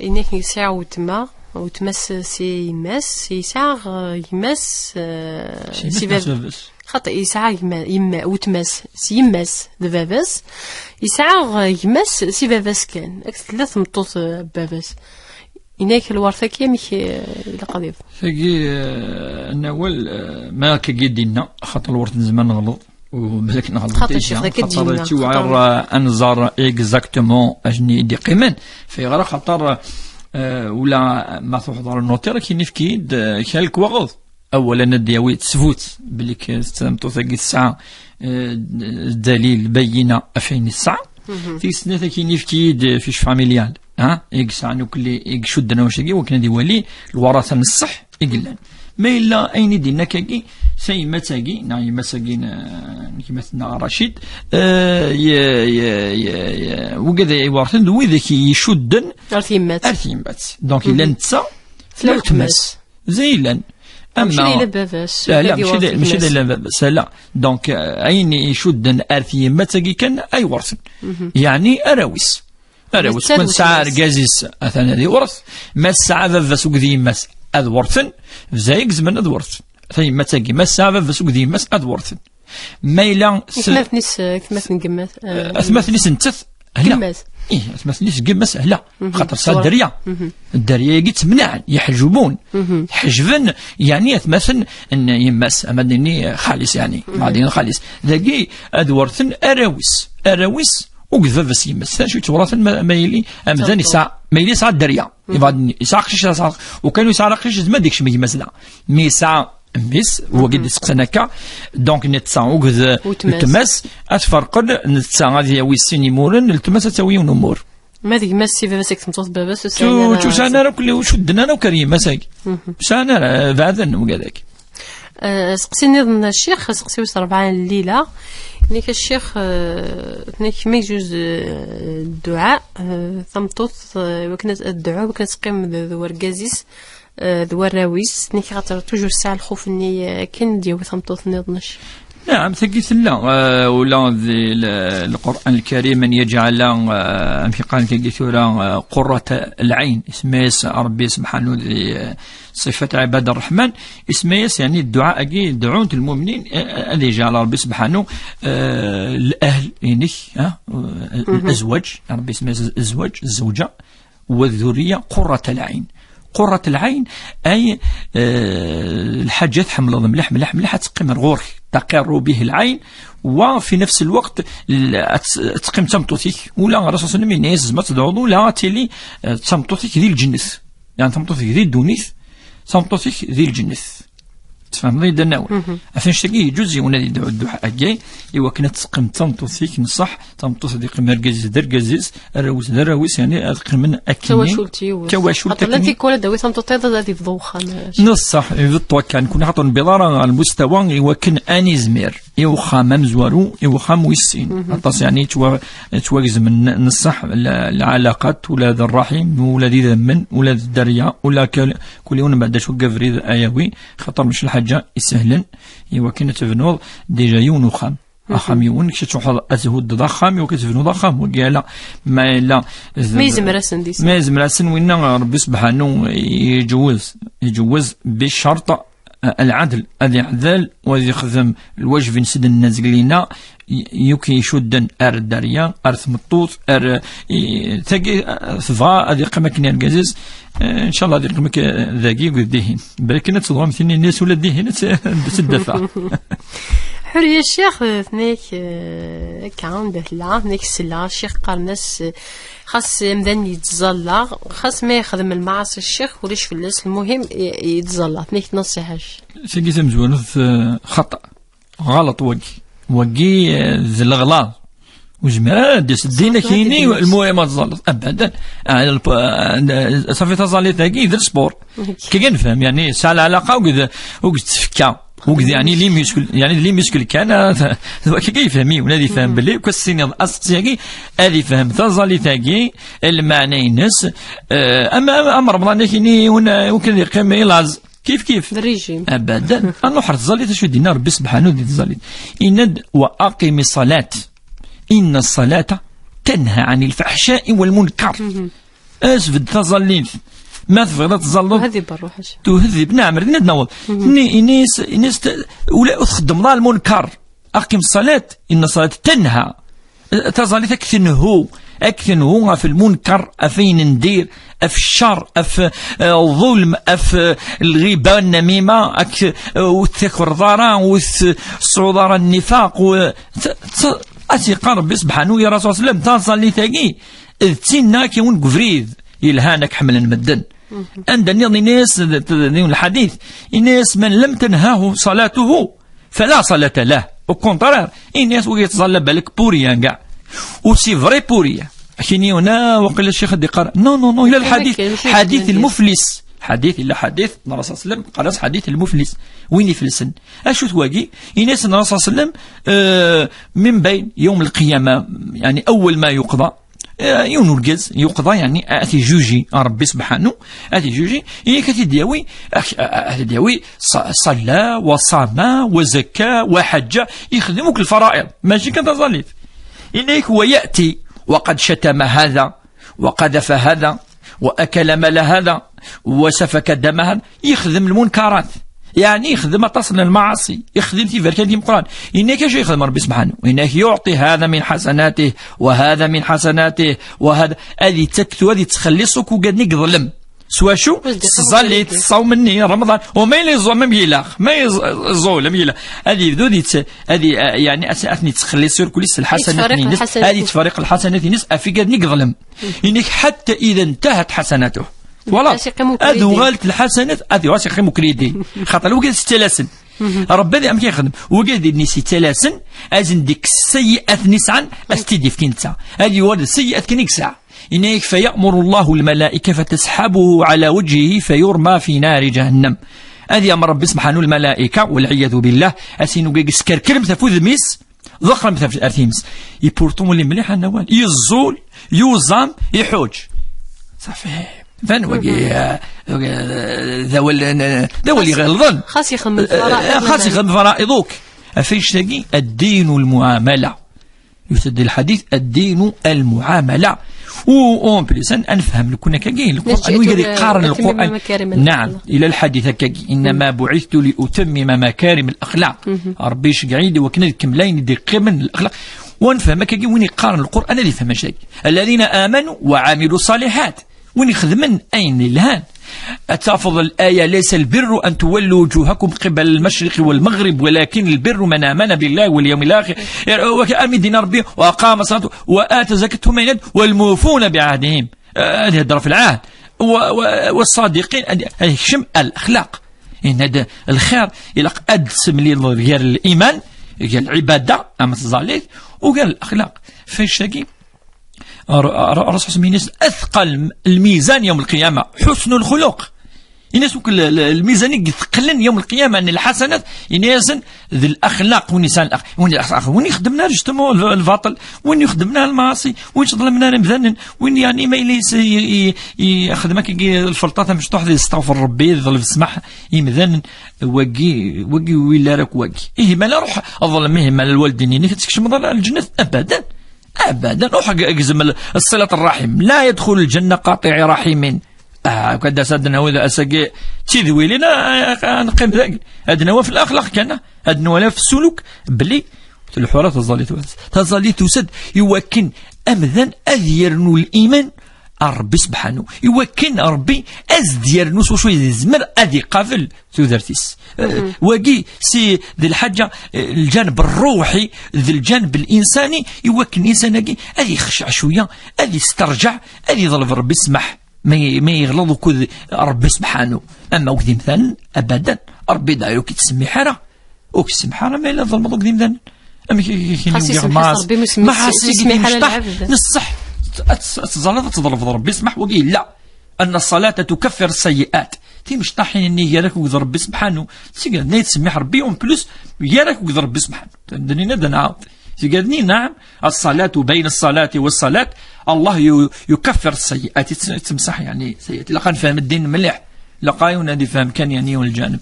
Inek sɛiɣ wetma, wetma-s si yemma-s, yesɛa, eh, gma-s, eh, Si yemma-s si neɣ bab-, s baba-s? Xaṭi, yesɛa gma, yemma, wetma-s, s yemma-s d baba-s, yesɛa, eh, gma-s si baba-s kan. Ak tella tmeṭṭut, eh, n baba-s. Inek lwert-agi amek, eh, ilaq ad iḍ? Tagi, eh, n awal, eh, ma akkagi d-inna, xaṭer lwert nezmer neɣleḍ, u balak neɣleḍ xaṭer déjà, ccix, akka xaṭer d-inna, tiwɛir, xaṭer, eh, ad nẓer exactement acu i d-iqqimen. Fayɣer xaṭer, eh, ula ma truḥeḍ ɣer notaire, akken yefk-iyi-d, eh, kra n lekwaɣeḍ. Awal ad d-yawi ttbut belli k-, tameṭṭut-agi tesɛa, eh, dalil, bayyina, ɣef ayen i tesɛa. Tis snat, akken yefk-iyi-d fiche familiale, ha, i yesɛan ukelli, i icudden awacagi, wakken ad iwali lwarata n ṣṣeḥ i yellan. Ma yella ayen i d-inna akkagi, tayemmat-agi, neɣ yemma-s-agi n, n gma-tneɣ Racid, eh, ye-, ye-, ye-, ye-, wigad ay iwerten d widak i icudden ar tyemmat. Ar tyemmat. Donc, yella netta, tella weltma-s. D ayen yellan. Mačči d ayla n baba-s, la, la, mačči d, mačči d ayla n baba-s, la. Donc, eh, ayen icudden ar tyemmat-agi kan ay werten. Yeɛni arraw-is. Arraw-is, netta d weltma-s. Kan tesɛa argaz-is, atan ad iwret. Ma tesɛa baba-s akked yemma-s, ad werten. Bzay i izemren ad werten. Tayemmat-agi, ma tesɛa baba-s akked yemma-s, ad werten. Ma yella s- Atmaten-is, eh, atmaten n gma-s, eh, atmaten-is nettat, hla. Gma-s. Ih, atmaten-is gma-s, hla. Xaṭer tesɛa dderya. Dderya-agi ttemnaɛen, yeḥjubun. Ḥejben, yeɛni atmaten n yemma-s, ama d-nini xali-s, yeɛni. Ma d-nini xali-s. Dagi, ad werten arraw-is. Arraw-is, akked baba-s yemma-s. Acu yettwuraten ma, ma yili amdan yesɛa, ma yili yesɛa dderya. Yebɣa ad d-nini, yesɛa aqcic, yesɛa, ukan ur yesɛa ara aqcic, yezmer ad ikcem gma-s da. Mi yesɛa mmi-s, wagi d-iseqsan akka. Donc, netta, akked weltma-s, ad ferqen, netta ad yawi sin imuren, weltma-s ad tawi yiwen umur. Ma d gma-s si baba-s akked tmeṭṭut n baba-s, ur sɛin ara, ur sɛin ara akk, ur cudden ara akk ar yemma-s-agi. Ur sɛin ara, beɛden wigad-agi. Eh, seqsi nniḍen a ccix, seqsi wis rebɛa n Lila. Nek a ccix, eh, nek mi yejuz, eh, dduɛa, eh, tameṭṭut, eh, wakken ad tedɛu, wakken ad teqqim d, d wergaz-is, eh, d warraw-is, nek xaṭer toujours tesɛa lxuf-nni, eh, akken d-yawi tameṭṭut nniḍen. Naɛam, tagi tella, eh, ula di l-, Lqur'an Lkarim, an yajɛala, eh, amek iqqaren tagi tura, eh, qurrata lɛayn, isemma-yas Ṛebbi subḥanu di, eh, ṣifat ɛibad ṛṛeḥman, isemma-yas, yeɛni, dduɛa-agi, dɛunt lmumnin, eh, ad yejɛal Ṛebbi subḥanu, eh, lahl-inek, ah, eh, lezwaǧ, Ṛebbi isemma-yas lezwaǧ, zzewǧa, wa ddurriya, qurrata lɛayn. Qurrata lɛayn, ay, eh, lḥaǧa tḥemmleḍ mliḥ, mliḥ, mliḥ, ad teqqim ar ɣur-k, taqirru bih lɛayn, wa fi nafs lweqt, l-, ad t-, ad teqqim d tameṭṭut-ik, ula Ṛṛasul sallam yenna-yas, ma tedɛuḍ, ula ad tili, eh, d tameṭṭut-ik di lǧennet. Yeɛni tameṭṭut-ik di ddunit, tameṭṭut-ik di lǧennet. Tfehmeḍ-iyi-d, a Nawawi? Ɣef annect-agi, yeǧuz yiwen ad yedɛu dduɛa-agi, i wakken ad teqqim d tameṭṭut-ik n ṣṣeḥ, tameṭṭut ad yeqqim argaz-is d argaz-is, arraw-is d arraw-is, yeɛni ad qqimen akkenni. Tawacult yiwet. Tawacult akkenni. Xaṭer llan tikwal ad d-tawi tameṭṭut-iḍ ad yebḍu uxxam. Neṣṣeḥ, ibeṭṭu akka, nekkni xaṭer newwiḍ ara ɣer lmustawa i wakken ad nizmir i uxxam amezwaru, i uxxam wis sin. Aṭas, yeɛni, yettwa-, yettwagezmen n-, neṣṣeḥ la-, lɛalaqat, ula d ṛṛaḥim, ula d idammen, ula d dderya, ula k-, kul yiwen mbeɛd acu deg abrid ayawi, xaṭer mačči lḥaǧa isehlen, i wakken ad tebnuḍ déjà yiwen uxxam. Axxam yiwen, kečč ad truḥeḍ ad thuddeḍ axxam, i wakken ad tebnuḍ axxam, wagi ala, ma yella d-, ma yezmer-asen di sin. Ma yezmer-asen winna, Ṛebbi subḥanu iǧewwez, iǧewwez bi ccerṭ, eh, lɛadl, ad iɛdel, u ad yexdem lwajeb-ines d nnazglina, y-, yuki icudden ar dderya, ar tmeṭṭut, ar, eh, tagi, eh, tebɣa ad yeqqim akken argaz-is, eh, ncallah ad yeqqim akken dagi akked dihin. Balak ad teḍwam tin-nni ula dihin ad tt-, ad tt-id-tafeɣ. Ḥuriya Ccix, eh, tenna-k, eh, akka, anda tella, tenna-k sella, Ccix qqaren-as, eh, xas amdan yettẓalla, xas ma yexdem lmaɛaṣi Ccix, ulac fell-as, lmuhim, i-, yettẓalla, tenna-k tnaṣiḥa-k. Tagi tamezwarut, eh, xaṭa. Ɣalṭ wagi. Wagi, eh, d leɣlaḍ. Ur zmireɣ ara ad d-yas ddin ad k-yini lmuhim ad tẓalleḍ. Abadan. Ah, lp-, ah, safi taẓallit-agi d lsport. Kika nefhem, yeɛni, tesɛa lɛalaqa akked, akked tfekka. Akked, yeɛni, les muscles, yeɛni, les muscles kan, ah, d wakka kan yefhem yiwen, ad yefhem belli, akk ad s-tiniḍ asteqsi-agi, ad yefhem taẓallit-agi, lmeɛna-ines, eh, am, am, am Remḍan-agi-ni, yiwen, eh, ur kan yeqqim i laẓ. Kif kif. D régime. Abadan. Ad nruḥ ɣer tẓallit, acu i d-yenna Rebbi subḥanahu di tẓallit? Yenna-d: "Wa aqimi ṣṣalat, inna ṣṣalata tanha ɛanil faḥca'i wal munkar." Asbed taẓallit. Ma tebɣiḍ ad tẓalleḍ, tuhedib ṛṛuḥ-ik. Tuhedib, neɛmer, din ad naweḍ. Ini-, ini-as, ini-as t-, ula ur txeddmeḍ ara lmunkar. Aqim ṣṣalat, inna ṣṣalat tanha. Taẓallit ad k-tenhu, ad k-tenhu ɣef lmunkar, ɣef ayen n dir, ɣef ccer, ɣef, eh, ḍulm, ɣef, eh, lɣiba, nnamima, ad k-, eh, ur t-takreḍ ara, ur tesɛuḍ ara nnifaq, u-, t-, t-, ad s-yeqqar Rebbi subḥanahu i Rasul sallam, taẓallit-agi, d tinna ad k-yawen deg ubrid yelhan, ad k-ḥemmlen medden. Anda nniḍen, ini-as, d, d, d yiwen lḥadit, ini-as: "Man lam tanhahu salatuhu, fala salata lah." Au contraire, ini-as: "Wagi yettẓalla balak pour rien kay. Ou c'est vrai pour rien." Kini huna, waqila ccix ad d-iqqar: "Non, non, non, ila lḥadit, ḥadit lmuflis." Ḥadit, ila ḥadit n Rasul sallam, qqaren-as ḥadit lmuflis, win ifelsen. Acu-t wagi? Ini-as Rasul sallam, euh, min bayn yawm lqiyama, yeɛni, awwal ma yuqḍa, eh, yiwen urgaz yuqḍa, yeɛni, ad t-ijuji Rebbi subḥanahu, ad t-ijuji, ini-ak ad t-id-yawi, ad t-id-yawi, ṣa-, ṣalla, wa ṣama, wa zakka, wa ḥajja, yexdem akk lfara'iḍ, mačči kan taẓallit. Ini-ak: "Wa ya'ti, wa qad shatama hada, wa qadafa hada, wa akala mala hada, wa safaka dama hada." Yexdem lmunkarat. Yeɛni yexdem aṭas n lmaɛaṣi. Yexdem tiberkan timeqqran. Yenna-k acu yexdem Rebbi subḥanahu? Yenna-k: "Yuɛṭi hada min ḥasanatih, wa hada min ḥasanatih, wa hada." Ad yettak, ad yettxelliṣ akk ugaden i yeḍlem. S wacu? S tẓallit, s ṣṣawm-nni, Remḍan. U ma yella yeẓẓul, ma yella, ma yeẓ-, yeẓẓul, ma yella. Ad yebdu ad yett-, ad y-, yeɛni, ad, ad ten-yettxelliṣ irkul-is s lḥasanat-nni-ines. Yettferriq lḥasanat. Ad yettferriq lḥasanat-ines ɣef igaden i yeḍlem. Yenna-k: "Hatta idha intahat ḥasanatuh." Voilà. Ad uɣalent lḥasanat, ad yuɣal yeqqim ukridi. Xaṭer wagi ad s-ttalasen. Rebbi ad amek yexdem. Wagi ad yednis yettalasen, ad sen-d-ikkes sseyyi'at-nni sɛan, ad s-t-id-yefk i netta. Ad yuɣal d sseyyi'at kan i yesɛa. Yenna-yak: "Fa ya'muru Allahu al-mala'ika fa tasḥabuhu ala wajhihi fa yurma fi nari jahannam." Ad yamer Rebbi subḥanahu lmalayika, wal iyadu billah, ad s-yini wagi skerkrem ɣef udem-is, Ḍeqqrem tamecṭuḥt ar times. Ipurṭu wali mliḥ, anawal. Yeẓẓul, yuẓam, iḥuǧ. Safi. Fan wagi, eh, wagi, eh, d awal, eh, d awal iɣelḍen. Xas ixemmem fara'iḍ, xas ixemmem fara'iḍ, ok. Afayec-agi, الدين المعاملة. يسد الحديث الدين المعاملة. و en plus, أن نفهم لكم كاكي القرآن ويقدر يقارن القرآن. نعم، إلى الحديث كاكي: إنما بعثت لأتمم مكارم الأخلاق. ربي يشجعي لي وكنا كملين دي قيمن الأخلاق. ونفهم كاكي وين يقارن القرآن اللي فهم شيء: الذين آمنوا وعملوا الصالحات. وين يخدمن أين الهان؟ أتافضل الآية: ليس البر أن تولوا وجوهكم قبل المشرق والمغرب، ولكن البر من آمن بالله واليوم الآخر، وكأمن دين ربي، وأقام الصلاة وآتى الزكاة، ثم يناد: والموفون بعهدهم. آه، هذه الهضرة في العهد. و-، و-، والصادقين، هذه، هذه شم الأخلاق. إن هذا الخير إلى قد سملي غير الإيمان، غير العبادة، أما الزاليت، وغير الأخلاق. فالشاكي الر-، الر-، الرسول صلى الله عليه وسلم ينس أثقل الميزان يوم القيامة حسن الخلق. ينس وكل ال-، الميزان يثقلن يوم القيامة، أن الحسنات ينسن ذي الأخلاق، ونسان الأخ-، وين الأخ-، وين يخدمنا justement ال-، الباطل، وين يخدمنا المعاصي، وين تظلمنا المذنن، وين يعني ما يليس ي-، ي-، ي-، يخدمك يجي الفلطة مشطوح ذي استغفر ربي، ذي ظلم السمح، يمذنن، وقي، وقي ويلا راك وقي. إيه ما لا روح أظلم، إيه ما لا الوالدين، إنك تكشم ظل الجنة أبدا. أبدا. روح اجزم ال-، الصلة الرحم. لا يدخل الجنة قاطع رحم. آه، كدا سادنا وإذا أساقي تيذويلنا، آه، نقيم ذاك. أدنى في الأخلاق كان، أدنى ولا في السلوك، بلي الحرة تظلي توسد. تظلي توسد، يوكن أمذن أذيرنو الإيمان، ربي سبحانه. يوكن ربي أزديرنو سو شوي زمر أذي قافل. تودرتيس. آه، واقي سي ذي الحاجة، آه، الجانب الروحي، ذي الجانب الإنساني، يوكل الإنسان هاكي، هذه يخشع شوية، هذه يسترجع، هذه يطلب ربي السمح، ما ي-، ما يغلط وكذ ربي سبحانه. أما وكذي مثلا، أبدا، ربي دايرو كي تسمي حرة، وكي تسمي حرة، ما إلا ظلم وكذي مثلا. أما كي، كي، كي خاص يسمح ربي، ما يسمي-، ما خاص يسمي يسمي حرة العبد. نصح، ت-، ت-، تظلم، تظلم ربي سمح، وقيل لا. أن الصلاة تكفر السيئات. تي مش طاحين إني يا راك وقد ربي سبحانه. سيقال نايت سميح ربي، أون بلوس، يا راك وقد ربي سبحانه. تندني ندى نعاود. سيقالني نعم، الصلاة بين الصلاة والصلاة، الله ي-، يكفر السيئات، يتس-، يتمسح يعني سيئات. لقد فهم الدين مليح. لقاي ونادي فهم كان يعني والجانب.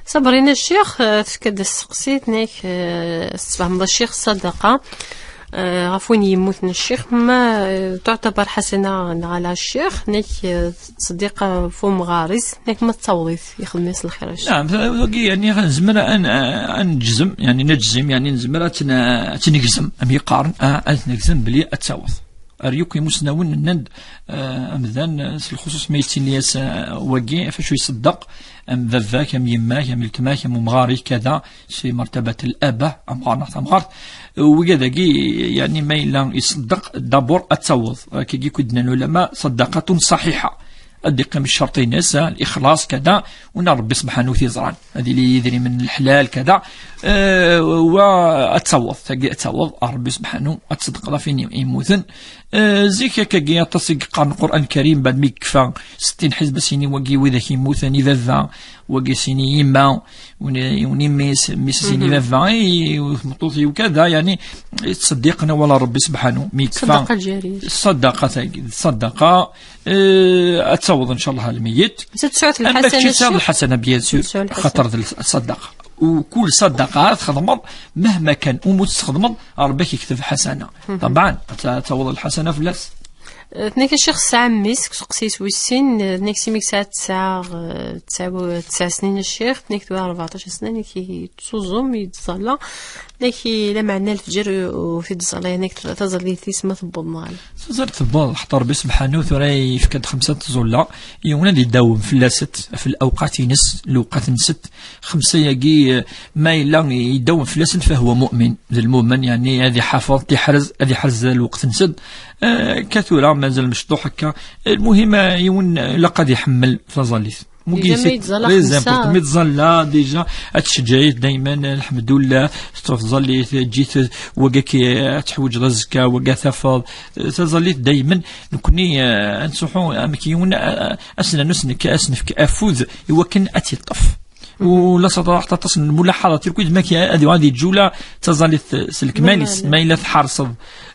صبرينا الشيخ، آه، تفكد السقسي، تنيك، آه، تفهم الشيخ الصدقة. آه، غف وين يموتن الشيخ، ما، آه، تعتبر حسنة على الشيخ، نيك، آه، تصديق فم غارس، نيك ما تصوضيت، يخدم يصل الخير الشيخ. نعم، ف-، يعني نزمر أن، أن نجزم، يعني نجزم، يعني نزمر أتن-، أتنجزم، أم يقارن، آه، أتنجزم بلي أتصوض. أريوك يمسناون النند، آه، أمذان، آه، الخصوص ما يتنياس، آه، واقي، فشو يصدق، أم ذاك، أم يماك، أم الكماك، أم مغاري، كذا. سي مرتبة الآباء، أمغار ناغ تمغارت. وكذاكي، يعني، ما إلا يصدق دابور أتصوض. كي كدنا العلماء، صدقة صحيحة. أدي قيم الشرطين ناس، الإخلاص كذا، ونا ربي سبحانه وتعالى زران. هذه اللي يدري من الحلال كذا. آه، وأتصوض، تاقي أتصوض، ربي سبحانه، أتصدق لا فين يموتن. آه، زيك كاكي أتصدق قرن القرآن الكريم بعد ما يكفى ستين حزب سيني وقي وإذا كيموتن إذا ذا وقي سيني يما ون-، ونميس، ميس سيني بابا، إي، وثمطوطي وكذا، يعني، تصديقنا ولا ربي سبحانه، مي كفا. صدقة جارية. الصدقة تاقي، الصدقة، آه، أتصوض إن شاء الله الميت. تسعود أما الحسنة كي تصعد الشيخ؟ الحسنة، بيان سور، تسعود الحسنة. خاطر ذ-، الصدقة. وكل صدقة تخدمض مهما كان أمو تخدمض، ربي يكتب حسنة. طبعا، ت-، تعوض الحسنة في اللاس. Tnek الشيخ سعى ميسك سقسيت ويسين، tnek سيميك ساعة تسعة، تسعة، تسع سنين الشيخ، tnek تبع أربعطاش سنة، نك تسوزوم يتزالا، نك لا معنى الفجر وفي الزالا، نك تزالي تيسما تبوض نغال. تزال تبوض، حتى ربي سبحانه وتعالى يفكد خمسة تزولا، يونا دي داوم في اللاست، في الأوقات ينس، الأوقات نست، خمسة ياقي، ما إلا يداوم في اللاست فهو مؤمن، ذا المؤمن، يعني، هذه حافظ، تحرز، هذه حرز الوقت نسد، آه، كثورة مازال مشطوح هكا. المهم، آه، يون لا قد يحمل تزاليت. إذا ما يتزلى خمسة. ما يتزلى ديجا، هاد الشجاعيت دايما، الحمد لله، تزاليت، جيت وقاك تحوج الزكاة، وقا تفض، تزاليت دايما. نكوني، آه، نصحو، آه، مكيون، آه، أسنا نسنك، أسنفك أفوذ، يوكن أتيطف. Ula s aṭas, aṭas n lmulaḥaḍat irkid ma k-, ad yuɣal di ǧula d taẓallit s lekmal-is, ma yella tḥerseḍ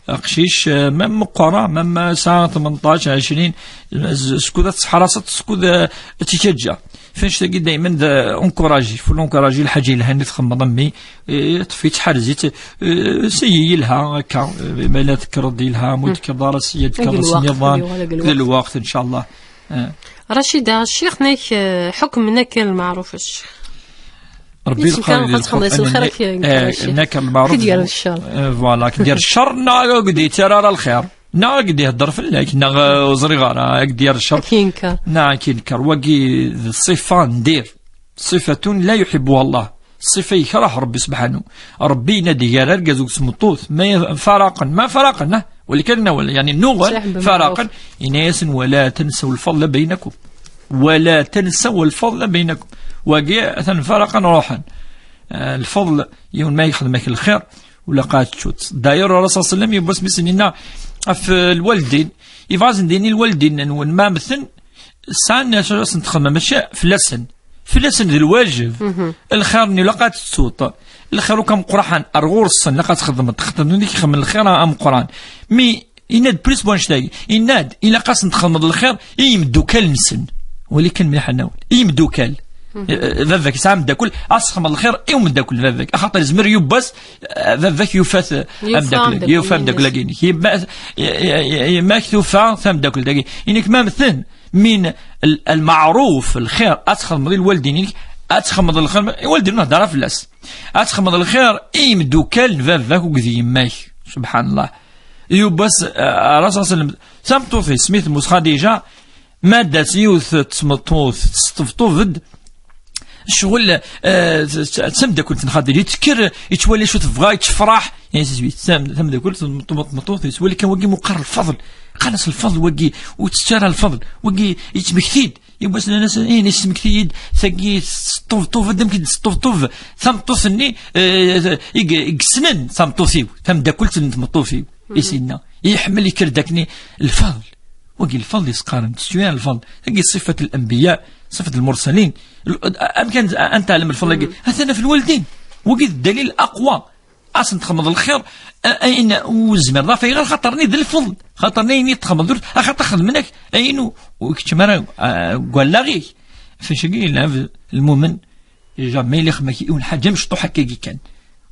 aqcic, eh, ma meqqara, ma, ma sɛa tmenṭac, ɛecrin, z-, skud ad teḥraseḍ, skud, eh, ad tikaǧǧa. F annect-agi daymen d encouragé, faut l'encourager, lḥaǧa yelhan i txemmeḍ a mmi, eh, ṭṭef-itt, ḥrez-itt, eh, seyyi yelha akka, eh, ma la tekkreḍ yelha, ma ur tekkreḍ ara seyyi ad tekkreḍ ass nniḍen, d lweqt, ncallah. Eh. Racida, ccix nek, eh, ḥukm nek lmeɛruf ccix. Ṛebbi yeqal di lqur'an, eh, nek lmeɛruf, ki d-yerr ccer. Eh, voilà, ki d-yerr ccer, neɣ ad d-yettarra lxir, neɣ ad d-ihedder fell-ak, neɣ, eh, ur ẓriɣ ara, ad d-yerr ccer. Ad k-yenker. Neɣ ad k-yenker. Wagi d ṣṣifa n dir. Ṣifatun la yuḥibbuha Allah. Ṣṣifa yekreh Ṛebbi subḥanu. Ṛebbi yenna-d gar argaz akked tmeṭṭut, ma faraqen, ma faraqen, ah, walikan nawal, yani nnuɣen, faraqen, yenna-yasen: "Wala tansaw lfadla baynakum." "Wala tansaw lfadla baynakum." Wagi, atan faraqen, ruḥen. Eh, lfadl, yiwen ma yexdem-ak lxir, ula qad teččuḍ. D'ailleurs, Rasul sallallahu alayhi wa sallam, yiwwas mi sen-yenna ɣef, eh, lwaldin, yebɣa ad sen-d-yini lwaldin-nwen ma mmten, sɛan acu ad sen-txedmem, mačči fell-asen. Fell-asen d lwajeb. Lxir-nni ilaq ad tettuḍ. Lxir akk ameqqran ar ɣur-sen, ilaq ad txedmeḍ, txedmeḍ, win i k-ixedmen lxir ameqqran. Mi yenna-d plus n wannect-agi, yenna-d ilaq ad sen-txedmeḍ lxir i yimeddukal-nsen. Wali kan mliḥ ad nawal. I yimeddukal. Eh, baba-k yesɛa ameddakel, ad s-txedmeḍ lxir i umeddakel n baba-k. Axaṭer yezmer yiwwas, eh, baba-k yufa-t, eh, yufa ameddakel, ameddakel-ines. Yufa ameddakel-agi-inek. Yemma-, y-, y-, y-, yemma-k tufa tameddakel-agi. Inek ma mmten, min l-, lmeɛruf, lxir, ad txedmeḍ i lwaldin-inek, ad txedmeḍ lxir, i lwaldin-inek, nehder fell-as. Ad txedmeḍ lxir i yimeddukal n baba-k akked yemma-k. Subḥanallah. Yiwwas, eh, Rasul sallam, tameṭṭut-is, mi temmut Xadiǧa, ma d-tas yiwet n tmeṭṭut, tesṭebṭub-d, ccɣel, eh, d, d, d tameddakelt n Xadiǧa, yettker, yettwali acu tebɣa, yettefraḥ, yani, tam-, tameddakelt n tmeṭṭut, yettwali kan wagi meqqar lfeḍl, qqaren-as lfeḍl wagi, ur tettu ara lfeḍl, wagi yettmekti-d, yiwwas nnan-as, eh, yesmekti-yi-d, tagi tesṭebṭub-d, amek i d-tesṭebṭub tameṭṭut-nni, eh, i, i yessnen tameṭṭut-iw, tameddakelt n tmeṭṭut-iw, i s-yenna, iḥemmel yekker-d akken lfeḍl. Wagi lfeḍl i s-qqaren, teswi lfeḍl. Tagi ṣifat l-anbiya, ṣifat lmursalin. L-, amek ad, ad nettɛellem lfeḍl-agi? Atan ɣef lwaldin. Wagi d ddalil aqwa. Ad sen-txedmeḍ lxir, a-, ayen ur zmireḍ ɣef ayɣer, xaṭer-nni d lfeḍl. Xaṭer-nni ayen i txedmeḍ, ur, axaṭer xedmen-ak ayen ur, ur keččem ara, a, deg wallaɣ-ik. F annect-agi, yelɛeb lmumen, jamais yella ixdem-ak yiwen lḥaǧa mecṭuḥ akkagi kan.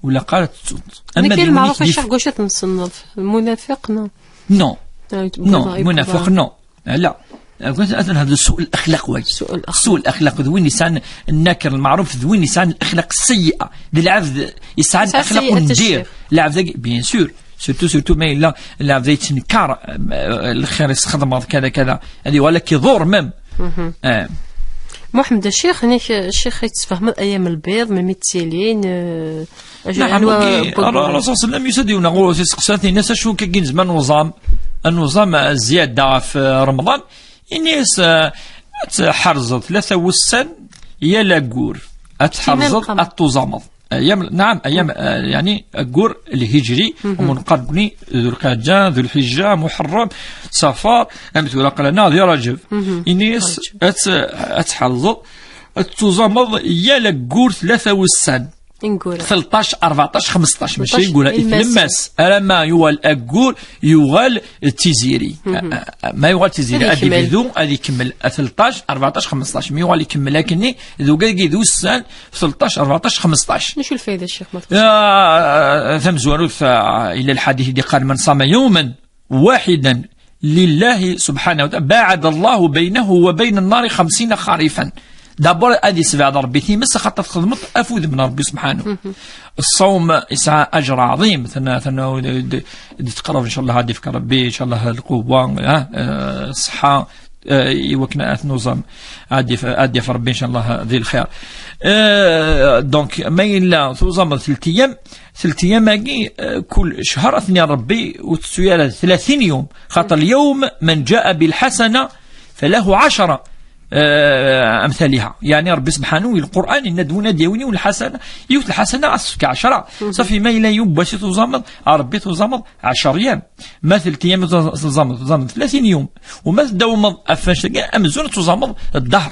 Ur ilaq ara tettuḍ. Ama d yiwen i k-d-yif- Lmeɛruf, acu, deg wacu ad ten-tsemmeḍ? Lmunafiq, neɣ? Non. Ah, non, lmunafiq, non. Ala. Ad nehder suq lexlaq wagi. Suq lexlaq. Suq lexlaq d win yesɛan nnaker lmeɛruf, d win yesɛan lexlaq seyyi'a. D lɛebd yesɛan lexlaq n dir. Lɛebd-agi, bien sûr. Surtout, surtout ma yella lɛebd yettenkar, eh, lxir i s-txedmeḍ, kada, kada. Ad yuɣal ad k-iḍur même. Eh. Muḥemmed Ccix, nek Ccix i tesfehmeḍ ayam lbiḍ, melmi ttilin, eh, Naɛam, anwa wagi, Rasul sallallahu alayhi wa sallam yusa-d yiwen ɣur-s, iseqsa-t, yenna-as: "Acu akka i nezmer ad nuẓam, ad nuẓam, eh, zzyada ɣef, eh, Remḍan?" Yenna-as, eh, "Ad tḥerzeḍ tlata wussan yal aggur, ad tḥerzeḍ, ad tuẓameḍ." Ayam, naɛam, ayam, eh, yani, aggur lhijri, umunqar deg-ni, Dhu Lqaɛda, Dhu Lḥijja, Muḥerrem, Ṣafar, am tura aql-aneɣ di Rajab. Yenna-as, Rajab. Ad t-, ad tḥerzeḍ, ad tuẓameḍ yal aggur tlata wussan. Ineggura. Tleṭṭac, rbeɛṭac, xmesṭac, mačči ineggura, i tlemmast. Alamma yuɣal aggur, yuɣal d tiziri. A, a, ma yuɣal d tiziri, ad ibdu, ad ikemmel, a tleṭṭac, rbeɛṭac, xmesṭac. Mi yuɣal ikemmel akkenni, d ugagi d ussan, tleṭṭac, rbeɛṭac, xmesṭac. Acu lfayda, Ccix, ma tqeṣṣer? Ah, tamezwarut, ah, ila lḥadit i d-iqqar: "Man sama yawman waḥidan lillahi subḥanahu wa taɛala, baɛada Allahu baynahu wa bayna nnari xemsina xarifan." D'abord, ad isbeɛd Rebbi times, axaṭer txedmeḍ ɣef wudem n Rebbi subḥanahu. Ṣṣawm yesɛa aǧr ɛḍim, tana, tana, d, d, d teqreb, ncallah, ad ifk Rebbi, ncallah, lquwa, ha, eh, ṣṣeḥḥa, eh, i wakken ad nuẓam, ad yaf-, ad yaf Rebbi, ncallah, di lxir. Eh, donc, ma yella tuẓameḍ telt ayyam, telt ayyam-agi, eh, kul ccher, ad ten-yerr Rebbi, ur tettu ara tlatin yum. Xaṭer, اليوم من جاء بالحسنة فله عشر, eh, أمثالها. Yani, Rebbi subḥanahu, di Lqur'an, yenna-d win ad yawin yiwet lḥasana, yiwet lḥasana, ad s-tefk ɛecra. Ṣafi, ma yella yiwwas i tuẓameḍ, a Rebbi tuẓameḍ ɛecr ayyam. Ma telt ayyam tuẓameḍ, tuẓameḍ tlatin yum. U ma tdawmeḍ ɣef wannect-agi, amzun ad tuẓameḍ ddehṛ.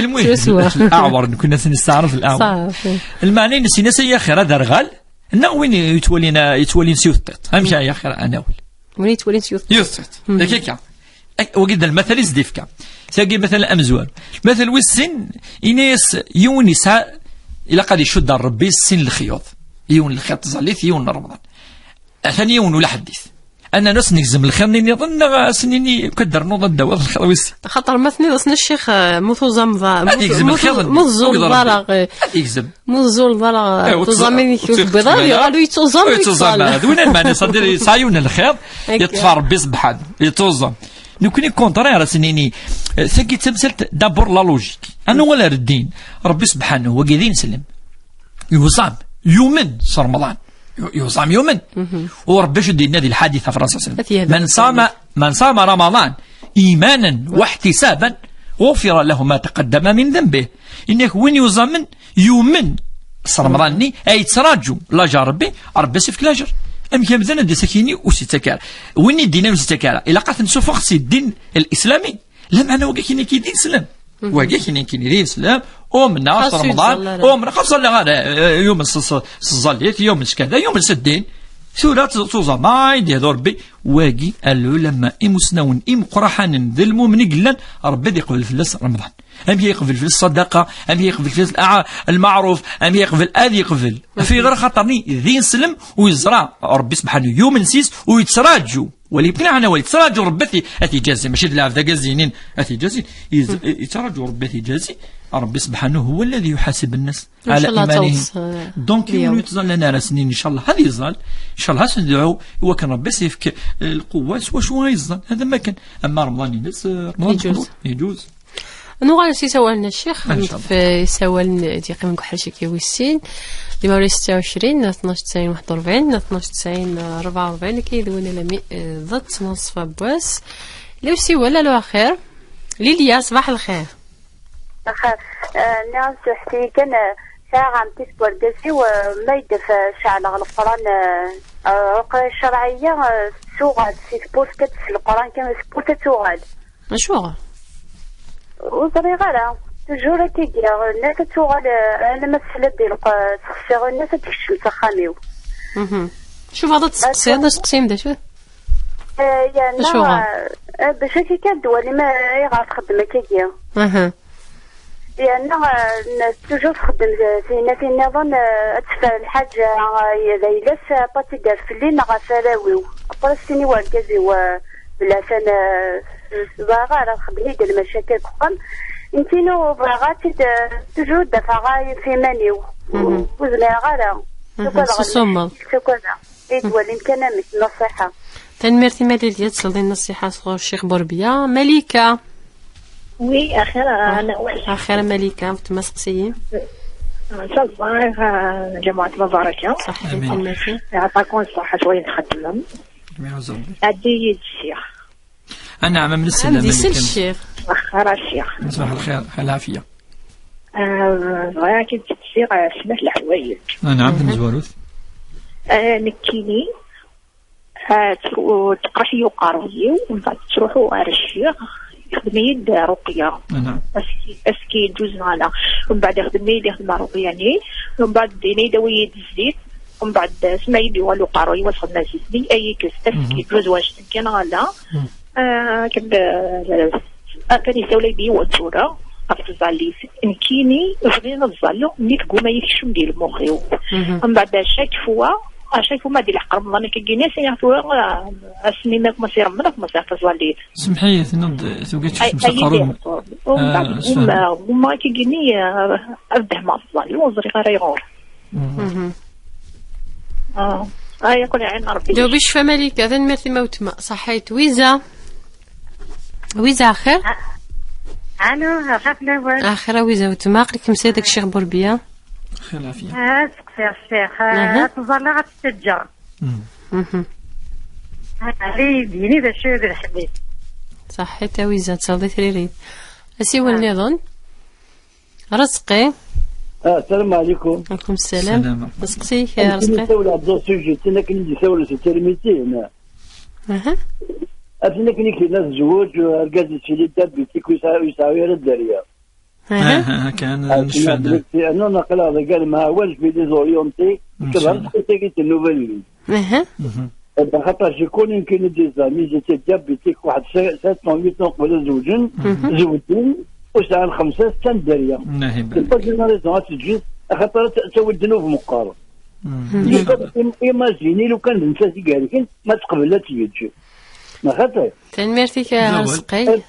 المهم، swaswa. الأعور، نكون نستعرف الأعور. صافي. المعنى إن سينا سي خير هذا رغال، نغوين يتولينا، يتولين سيوث الطيط. أهم شيء يا خير أنا أول. Win yettwalin s yiwet. Yiwet tiṭ. Mhm. Yak akka. Ak-, wagi d lmatal i s-d-ifka. Tagi matal amezwaru. Lmatal wis sin, ini-as yiwen yesɛa, ilaq ad icudd ar Rebbi sin lexyuḍ. Yiwen lxyuḍ tẓallit, yiwen n Remḍan. Atan yiwen ulaḥeddit. Ad nernu ad s-negzem lxir-nni nniḍen, neɣ ad s-nini, "Akka d-ternuḍ ad d-tawiḍ lxir wis sin." Axaṭer ma tenniḍ-asen a ccix, eh, mu tuẓameḍ, mu, ad yegzem mu, lxir-nni. Mu tẓuleḍ ara, eh. Ad yegzem. Mu tẓuleḍ ara, eh, tuẓamin-ik ur tewwiḍ ara, yuɣal ur yettuẓam, ur yettuẓam ara. D win lmeɛna, c'est-à-dire, yesɛa yiwen n lxir, yeṭṭef Rebbi sebḥanu, yettuẓam. Nekkni contraire, ad s-nini, eh, tagi d tamsalt d'abord la logique. Ad nuɣal ar ddin. Rebbi sebḥanu, wagi d ineslem. Yuẓam, yumen s Remḍan. Yu-, yuẓam, yumen. U Rebbi acu d-yenna di lḥadit ɣef Rasul sallam? Ad t-yehdu. "Man sama, man sama Ramadan imanan wa ihtisaban, ɣufira lahu ma taqaddama min dhanbih." Inna-k win yuẓamen, yumen s Remḍan-nni, ay yettraǧu lajer Rebbi, Rebbi as-ifk lajer. Amek amdan ad d-yas akini ur s-yettak ara? Win i d-yennan ur s-yettak ara, ilaq ad t-nsuffeɣ si ddin l-islami. Lameɛna wagi akini ki d ineslam. Wagi akini ki d ineslam, umneɣ s Remḍan, umneɣ, xas ẓalleɣ ara, eh, yumen s, s, s tẓallit, yumen s kada, yumen s ddin. Tura t-, tuẓam, ay d-yehdu Rebbi, wagi, al-ulama, imusnawen, imeqraḥanen, d lmumen i yellan, Rebbi ad iqbel fell-as Remḍan. Amek yeqbel fell-as ṣṣadaqa, amek yeqbel fell-as l'a-, lmeɛruf, amek yeqbel, ad yeqbel. Ɣef ɣer xaṭer-nni d ineslem u yeẓra Rebbi sebḥanu yumen s-is u yettraǧu. Wali bqniɛ ana wali, yettraǧu Rebbi ad t-, ad t-ijazi, mačči d lɛebd agazi-nin ad t-ijazi. Yez-, yettraǧu Rebbi ad t-ijazi. Rebbi sebḥanu huwa alladhi yuḥasib nnas ɛala imanihim. Donc, yiwen ur yettẓallan ara s-nin, ncallah ad yeẓẓal. Ncallah ad s-nedɛu i wakken Rebbi ad s-yefk, eh, lquwwa s wacu ay yeẓẓal. Hada ma kan. Ama Remḍan-ines, eh, Remḍan yeǧuz. Meqbul. Yeǧuz. Nuɣal s isawalen, a Ccix, ncallah. Ɣef isawalen d-yeqqimen deg uḥric-agi wis sin, limawla setta u ɛecrin, tnac tesɛin waḥed u rebɛin, tnac tesɛin rebɛa u rebɛin, akka yid-wen alami, eh, d ttnaṣfa n wass. Lli usiwel, alo axir. Lilia, ṣbaḥ lxir. Axir, eh, nniɣ-as ḥti kan, eh, sɛiɣ ɛemti seg wergaz-iw, eh, ma yedda f-, ceɛleɣ Leqran, eh, eh, Ruqya Ccerɛiyya, eh, tuɣal si tewwurt kan, s Leqran kan, s tewwurt ad tuɣal. Acuɣer? Ur ẓriɣ ara. Tujur akka i giɣ, nniɣ ad tuɣal, eh, alamma tesla-d i lq-, sexsiɣ, nniɣ ad tekcem s axxam-iw. Mhm. Cubaḍ ad testeqsiḍ, asteqsi-m d acu? Eh, yerna, acuɣer? Eh, bac akka kan d-twalim, eh, ayɣer txeddem akkagi. Aha. Yerna, eh, n-, toujours txeddem, eh, tiynatin nniḍen, eh, ad teffer lḥaǧa, eh, d ayla-s, eh, ad tt-id-terr fell-i neɣ ɣef arraw-iw. Après, ad s-tini i urgaz-iw, eh, belɛet, eh, s-, s-, bɣiɣ ara txeddem-iyi-d lmacakil deg uxxam. Nekkini ur bɣiɣ ara ad tt-id, eh, toujours ad d-afeɣ ɣef iman-iw. Mhm. Ur zmireɣ ara. Mhm. Ttagadeɣ. Susumeḍ. Ttagadeɣ. I d-twalim kan amek, nṣiḥa. Tanemmirt i Malika, ad tesleḍ i nṣiḥa sɣur Ccix Burbiya. Malika. Oui, axir, ah, Nawal. Axir a Malika, weltma, seqsi-yi. Ncallah, ah, lǧamuɛat mubaraka. Ṣaḥḥit, amin. Tanemmirt. Yeɛṭakum ṣṣeḥḥa s wayen txeddmem. Amin, a Rebbi. Ɛeddi-yi-d ssiɣ. Anɛam, am nesla. Ɛeddi, Malika. Sel Ccix. Axir a Ccix. Ṣbaḥ lxir, a lɛafiya. Ah, bɣiɣ ad k-id-ssiɣ, ah, snat leḥwayeǧ. Anɛam, mhm, tamezwarut. Ah, nekkini, ah, ttru-, teqreḥ-iyi uqerruy-iw, mbeɛd ttruḥuɣ ɣer ccix, ixdem-iyi-d ruqya. Anɛam. Aski, aski ǧuz neɣ ala. Mbeɛd ixdem-iyi-d, ixdem ruqya-nni, mbeɛd din-iyi-d awi-yi-d zzit, mbeɛd asmi ay d-yuɣal uqerruy-iw ad xedmeɣ zzit-nni, ay ikkes, aski, mhm, ǧuz wanect-nni kan neɣ ala. Mhm. Ah, akken, ah, akken yessawel-ak-d yiwen tura ɣef tẓallit. Nekkini bɣiɣ ad ẓalleɣ, mi tegguma-yi tekcem di lmux-iw. Mhm. Mbeɛd, à chaque fois, à chaque fois ma di leḥq Remḍan akka gini, sɛiɣ tura, ah, ass-nni ma kuma si Remḍan, kuma sɛiɣ taẓallit. Semḥ-iyi, tenniḍ-d tugi ad tekcem s aqerru-m. Mbeɛd, ah, gumma, gumma akka gini, ah, ad dehmeɣ tẓallit, ur ẓriɣ ara ayɣer. Mhm. Mhm. Ah. Ah, yakk lɛin Rebbi. Dewbi ccfa Malika, tanemmirt i ma wetma. Ṣaḥḥit. Wiza. Wiza, axir? A-, alo, axir fell-awen. Axir a Wiza wetma, aql-ikem s yad deg Ccix Burbiya. Xir lɛafiya. Ah, seqsiɣ ccix, ah, aha, ad tẓalleɣ ad t-teǧǧeɣ. Mhm. Mhm. Ah, ad iyi-d-yini d acu i d lḥed-is. Ṣaḥḥit a Wiza, ad tesleḍ i tririt. Asiwel, ah, nniḍen. Rezqi. Ah, السلام عليكم. Aleykum ssalam. Salam. Aseqsi-k, a Rezqi. Akken i d-isawel Ɛebdu Sujit, akken i d-isawel s tirmitin. Aha. Aten akken i k-yenna tezweǧ, argaz yesfili dda bitik ur yesɛi, ur yesɛi ara dderya. Aha. Aha, kan, ah, necfa-d. Aql-aɣ deg alma, wa je vais les orienter, kebher taqit-agi n nnuba-nni. Aha. Mhm. Eh ben, xaṭer jikun yemkin ad d-yezɛem, ils étaient diabétiques, waḥed se-, sept ans, huit ans qbel ad zewǧen, mhm, zewǧen, ur sɛan xemsa, setta n dderya. Nahi. C'est pas une raison ad teǧǧiḍ, axaṭer ad t-, ad tawiḍ ddnub meqqer. Mhm. Im-, imagini lukan d netta i ihelken, ma teqbel ad tt-yeǧǧ. Neɣ xaṭi? Tanemmirt-ik, a Rezqi. Eh,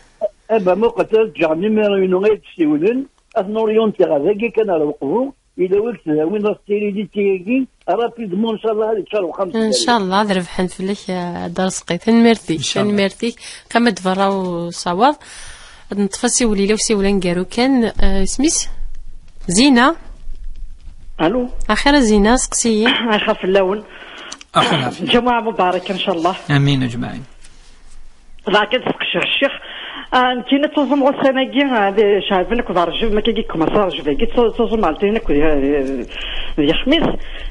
eh ben, muqel, ad ǧǧeɣ numéro-inu ad d-siwlen, ad ten-orientiɣ ar dagi kan ar Uqbu, Yella wi k-tdawin ɣef tirilit-agi, rapidement, ncallah, ad yeččar uxxam s dderya. Ncallah, ad rebḥen fell-ak, eh, a Dda Rezqi. Tanemmirt-ik, ncallah. Tanemmirt-ik. Qqim-d berra usawaḍ. Ad neṭṭef asiwel, yella usiwel aneggaru kan, eh, isem-is? Zina? Alo? Axir a Zina, seqsi-yi. Axir fell-awen. Axir lɛafiya. Lǧamuɛa mubaraka, ncallah. Amin, ajmaɛin. Dɣa kan seqciɣ ccix. Ah, nekkini ttuẓumeɣ ussan-agi, ah, di Ceɛban akked Rejeb, ma akka i yekkumaṣa Rejeb-agi, ttu-, ttuẓumeɣ lṭin akked, eh, di Xmis.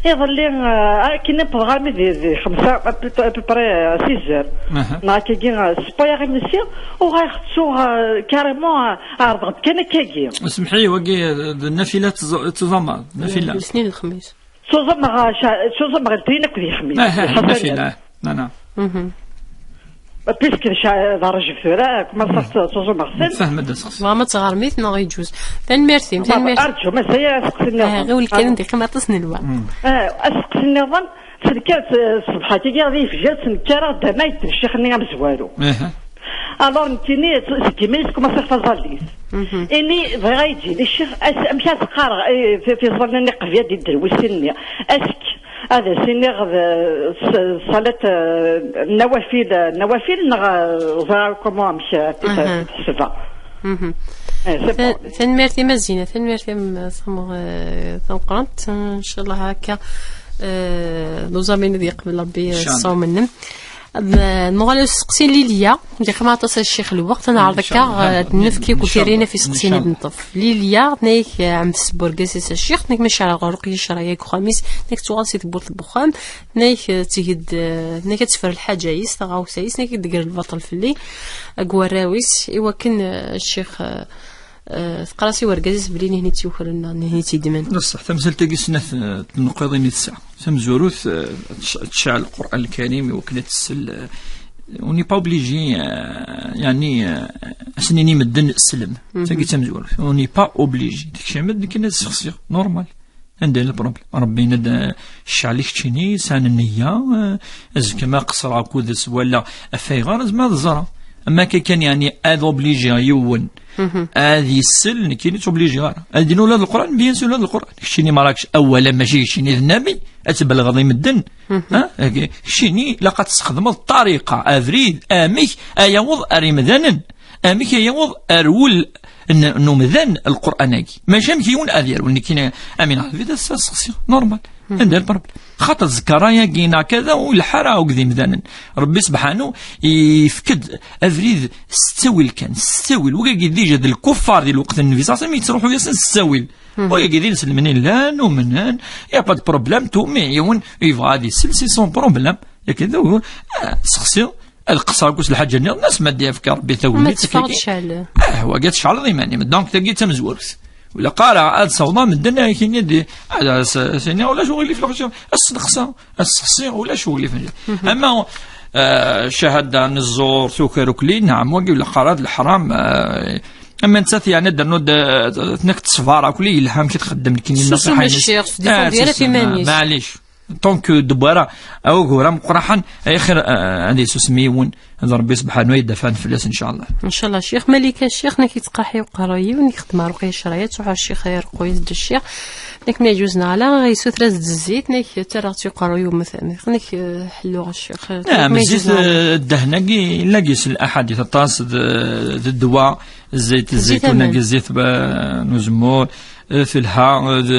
Iḍelli, ah, akken i wwḍeɣ armi di, di xemsa, à peu, à peu près, ah, six heures. Aha. Neɣ akkagi, ah, ssewwayeɣ imensi, uɣaleɣ ttuɣ, ah, carrément, ah, ɛerḍeɣ-d kan akkagi. Semḥ-iyi, wagi, eh, d nnafila ttuẓ-, ttuẓumeḍ, nnafila. Di lesnin n lexmis. Ttuẓumeɣ, ah, ca-, ttuẓumeɣ lṭin akked yexmis. Aha, lxaṣalat. Nnafila. Non, non. Mhm. Puisque ca-, d Rejeb tura, commence à s-, ttuẓumeɣ-ten. Fehmed aseqsi. Tebɣam ad tɣermit neɣ yeǧuz? Tanemmirt-im, tanemmirt. Arǧu, mazal aseqsi nniḍen. Ah, ɣiwel kan, anda yeqqim aṭas n lweqt. Mm. Ah, aseqsi nniḍen, tenker, eh, ṣṣbeḥ-agi, ad yefjer, tenker-aɣ-d ama yedden ccix-nni amezwaru. Aha. Alors, nekkini, seg yimi-s, commence taẓallit. Mhm. Ini, bɣiɣ ad yi-d-yini ccix, as-, amek ad s-qqareɣ, eh, ti-, tiẓalin-nni qbel ad d-idden wussin-nni. Ask, Ad as-iniɣ d, s-, ṣalat, eh, nawafil, eh, nawafil neɣ, eh, ẓriɣ comment amek, eh, t-, aha, tḥesba. Mhm. Eh, c'est bon. Ta-, tanemmirt-im a Zina, tanemmirt-im, eh, tamu-, eh, tameqqrant. Ncallah akka, eh, d uẓamin ad yeqbel Rebbi, eh, ncallah, ṣṣawm-nnem. Ad n-, nuɣal s usteqsi n Lilya, d-yeqqim aṭas a ccix lweqt, ad neɛreḍ akka, ncallah, eh, ad nefk i ukukir-in ɣef isteqsiyen i d-neṭṭef. Lilya, tenna-yak, eh, ɛemmet-s burgaz-is a ccix, tenna-yak ma yecreɛ ɣur-k yecreɛ yak uxxam-is, tenna-yak tuɣal si tewwurt n wexxam, tenna-yak, eh, tteg-d, eh, tenna-yak ad teffer lḥaǧa-is, taɣawsa-is, tenna-yak ad d-tegger lbaṭel fell-i, deg warraw-is, i wakken, eh, ccix, eh, eh, teqqar-as i urgaz-is belli nihni tt-yukren neɣ nihni tt-yeddmen. D ṣṣeḥ, tamsalt-agi snat, eh, tneqqiḍin i tesɛa. Tamezwarut, eh, tc-, tceɛ Lqur'an Lkarim i wakken ad tessel, eh, On n'est pas obligé, euh, يعني, euh, ad s-nini medden slem. Tagi d tamezwarut. On n'est pas obligé. Tekcem-d, nekkin ad sexsiɣ. Normal. Anda yella lproblem? Rebbi yenna-d, eh, cɛel i keččini, sɛan nniya, eh, azekka ma qeṣreɣ akked s wala ɣef ayɣer, zma ad ẓreɣ. Ama akka kan, yeɛni, ad obligiɣ yiwen ad isel, nekkini ur t-obligiɣ ara. Ad d-inin ula d Leqran, bien sûr, ula d Leqran. Keččini ma rakx awal, mačči keččini d nnabi, ad tbellɣeḍ i medden. Ha? Keččini ilaq ad tesxedmeḍ ṭṭariqa, abrid, amek ad yaweḍ ar imdanen, amek ad yaweḍ ar wul n, n umdan Lqur'an-agi. Mačči amek yiwen ad yerwel, nekkini amin ɣer lbid ad sseqsiɣ, normal. Anda lproblem? Xaṭer zzkara-agi neɣ kada ur ileḥḥu ara akked imdanen. Rebbi sebḥanu yefk-d abrid s ttawil kan, s ttawil. Wigagi déjà d lkuffar di lweqt n Nnbi ṣaṣa, mi yettruḥu-yasen s ttawil. Wigagi d inselmen i llan, umnen, y a pas de problème, tout, mais yiwen yebɣa ad isel, c'est son problème. Yakan d ugur, ah, seqsi, ad qeṣṣreɣ akked lḥaǧa nniḍen, as ma d-yefk Rebbi tagnit, ma teffeɣ tecɛel. Ah, wagi ad tecɛleḍ iman-im. Donc, tagi d tamezwarut. Ur ilaq ara ad sawḍeɣ medden ad ak-ini-d, ad as-, as-iniɣ ulac uɣilif, lxaci, ad sneqseɣ, ad sseqsiɣ, ulac uɣilif. Ama, ah, cahada n zzur, tuker ukli, neɛm, wagi ur ilaq ara d leḥram, ah, ama nettat, yeɛni, ad d-ternu d, tnek ṣṣber, akli yelha amek i txeddem, nekkini susem nnaṣiḥa-ines. Ccix, tdifendiḍ ara iman-is. Maɛlic. Tant que d wara, a ugur ameqqraḥen, axir, ah, ad isusem yiwen, ad Rebbi sebḥanu ad idafɛen fell-as, ncallah. Ncallah, Ccix. Malika, Ccix, nek yettqaḥi uqerruy-iw, nek xedmeɣ Ruqayya Cerɛiya, tṛuḥ ɣer Ccix, ay Ruqayya d Ccix. Nek ma yeǧuz neɣ ala, yessuter-as-d zzit, nek ttarraɣ-tt i uqerruy-iw, mek, nek, eh, ḥelluɣ Ccix. Ah, nek ma yeǧuz zzit, neɣ ala. Eh, ddehn-agi, illa gis laḥadit aṭas d, d ddwa, zzit, zzit zzaytun-agi, aman. Zzit, eh, n uzemmur, eh, telha, eh, d,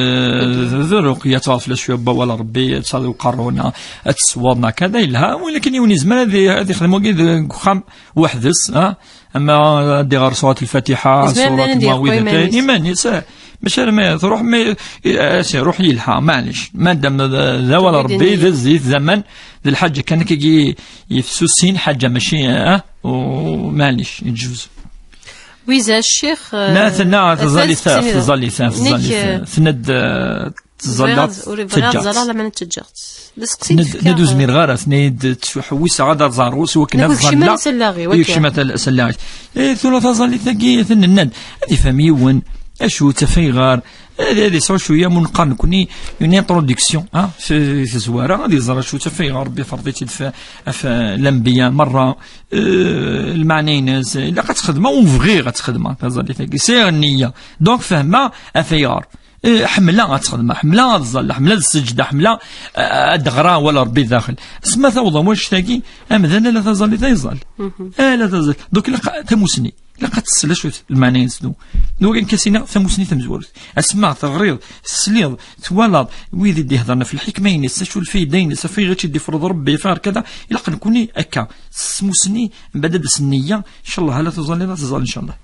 d, d ruqya, tɣaf la cwiya, wala Rebbi, ad tesɛuḍ uqerru-nni, ad tesweḍ, neɣ kada, yelha, walakin yiwen yezmer ad i-, ad ixdem wagi deg uxxam weḥd-s, ah, ama ad iɣer surat Lfatiḥa, yezmer surat ad iɣer Muɛwidatayn, iman-is. Iman-is, ah, mačči ara ma truḥ, ma, eh, si, ruḥ yelha, maɛlic. Madam d, d awal Rebbi, d zzit, d aman, d lḥaǧa kan akka i yefsusin, ḥaǧa mačči, ah, u maɛlic, yeǧuz. Wiza Ccix, eh, la, tenna, atan teẓẓallit, tettini-, teẓẓallit, teẓẓallit. Nek, eh, tenna-d, eh, teẓẓallit, bɣiɣ ad, ur bɣiɣ ad ẓẓalleɣ, lamana ttejjeɣ-tt. D aseqsi. Tenna-d, d-fkiɣ, tenna-d ur zmireɣ ara, tenna-d ttḥewwiseɣ ad ẓreɣ s wakken ad ẓẓalleɣ. Nek ur kcim ara s allaɣ-iw, akka. Yekcem ara s allaɣ-iw. Eh, tura taẓallit-agi, tenna-d, ad ifhem yiwen, acu, ttaf ayɣer, ad, ad yesɛu cwiya, mu neqqar nekkni, une introduction, ah, fi, fi tezwara, ad yeẓra acu, ttaf ayɣer Rebbi ferḍ-itt-id f, f lanbiya merra, eh, lmeɛna-ines, ilaq ad txedmeɣ, u bɣiɣ ad txedmeɣ taẓallit-agi. Sɛiɣ nniya. Donc, fehmeɣ af ayɣer. Eh, ḥemmleɣ ad txedmeɣ, ḥemmleɣ ad ẓẓalleɣ, ḥemmleɣ ad sseǧdeɣ, ḥemmleɣ, eh, ad ɣreɣ wala Rebbi daxel. Asma tawḍeɣ wanect-agi, amdan ala taẓallit ay ẓẓal. Ala taẓallit. Donc, ilaq tamusni. Ilaq ad tessel acu lmeɛna-ines d, d wakken kan s-iniɣ tamusni tamezwarut. Asma teɣriḍ, tesliḍ, twalaḍ wid i d-iheddren ɣef lḥikma-ines, acu lfayda-ines, af ayɣer i tt-id-ifreḍ Rebbi, af ayɣer kada, ilaq nekkuni akka, s tmusni, mbeɛd ad d-tas nniya, ncallah, ala tuẓalliḍ ad teẓẓal, ncallah.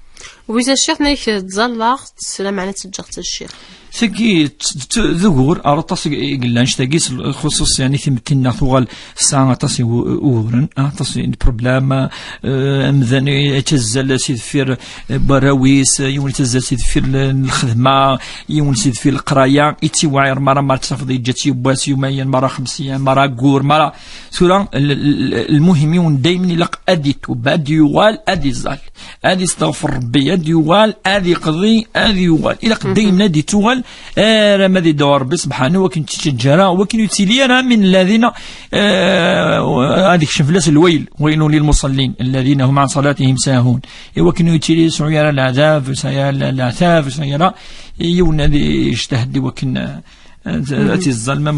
Wiza Ccix, nek ttẓallaɣ-tt, lameɛna ttejjeɣ-tt a Ccix. Tagi, t-, t-, d ugur, ar aṭas i, i yellan, annect-agi, s lxuṣuṣ, yeɛni, timetti-nneɣ tuɣal tesɛa aṭas i u-, uguren, ah, aṭas n problème, eh, amdan yettazzal si deffir, eh, warraw-is, yiwen yettazzal si deffir l-, lxedma, yiwen si deffir leqraya, yettiwɛir mara mara tafeḍ yeǧǧa-tt yiwwas, yumayen, mara xemsiyen, mara aggur, mara, tura, l-, l-, l-, lmuhim yiwen daymen ilaq ad itub, ad yuɣal, ad iẓẓal. Ad isteɣfer Rebbi, ad yuɣal, ad iqḍi, ad yuɣal. Ilaq daymen ad ittuɣal, arma ad idɛu Rebbi sebḥanu, wakken ur tt-ittaǧǧa ara, wakken ur yettili ara min lladina, eh, ad ikcem fell-as lwayl, waylun lilmuṣallin, alladina hum ɛan ṣalatihim saahun. I wakken ur yettili, ur yesɛi ara leɛtab, ur yesɛi ara le-, leɛtab, ur yesɛi ara yiwen ad ijtahd i wakken, eh, ad, ad iẓẓal, ma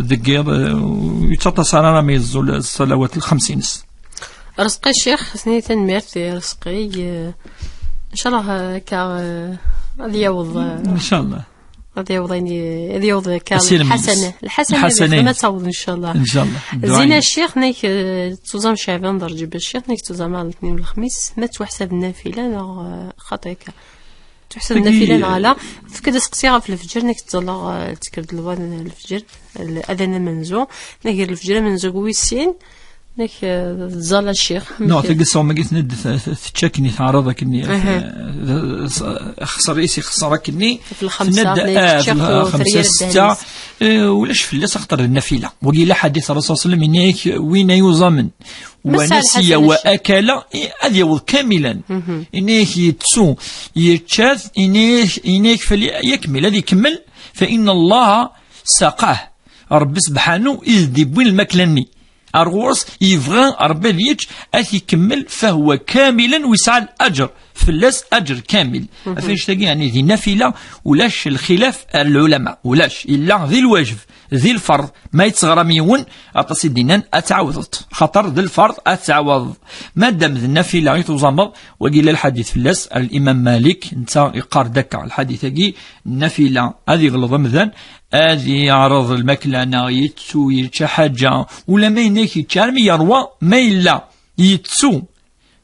deg yiḍ, eh, ur yettaṭṭas ara, ara ma yeẓẓul ṣṣalawat lxems-ines. Ṛezqi Ccix, a-t-an, tanemmirt i Ṛezqi. Eh, ncallah, eh, akka, eh, ad yaweḍ, eh, ncallah. Ad yaweḍ ayen i, ad yaweḍ akka. Asilem-ines. Lḥasana. Lḥasana, lḥasana. Ad taweḍ, ncallah. Ncallah. Zina Ccix, nek, eh, tuẓam Ceɛban d Rǧib Ccix, nek tuẓam ar letnin u lexmis, ma ttwaḥsab nnafila, neɣ, eh, xaṭi akka. Tuḥsab nnafila neɣ ala, tefka-d aseqsi ɣef lefǧer, nek ttẓallaɣ, eh, ttekker-d lwad n lefǧer, l-, adan amenzu, nek gar lefǧer amenzu d wis sin, Nek, eh, tẓalla ccix. Non, tagi ṣṣawm-agi tenna-d t-, t-, tečča akken i teɛreḍ akken i, eh, xṣer i s-ixṣer akken i. F lxemsa, tenna-d, ah, f lxemsa, setta, eh, ulac fell-as axaṭer d nnafila. Wagi yella ḥadit Rasul sallam, yenna-yak win ay uẓamen wa nasiya wa akala, eh, ad yaweḍ kamilan. Yenna-yak yettu, yečča-t, yenna-yak, yenna-yak fali yakmil, ad ikemmel, fa inna Allaha saqah. Ṛebbi sebḥanu i d-iwwin lmakla-nni. Ar ɣur-s yebɣa Ṛebbi ad yečč, ad t-ikemmel, fahuwa kamilan, u yesɛa laǧer, fell-as aǧer kamil. Ɣef annect-agi, yeɛni di nnafila, ulac lxilaf ar lɛulama, ulac, yella di lwajeb, di lferḍ, ma yetteɣram yiwen, aṭas i d-innan ad tɛawdeḍ, xaṭer d lferḍ ad tɛawdeḍ. Madam d nnafila i tuẓameḍ, wagi yella lḥadit fell-as, Limam Malik, netta iqqar-d akka, lḥadit-agi, nnafila, ad iɣleḍ amdan, ad yeɛreḍ lmakla neɣ yettu yečča ḥaǧa, ula ma yenna-k yečča armi yerwa, ma yella yettu,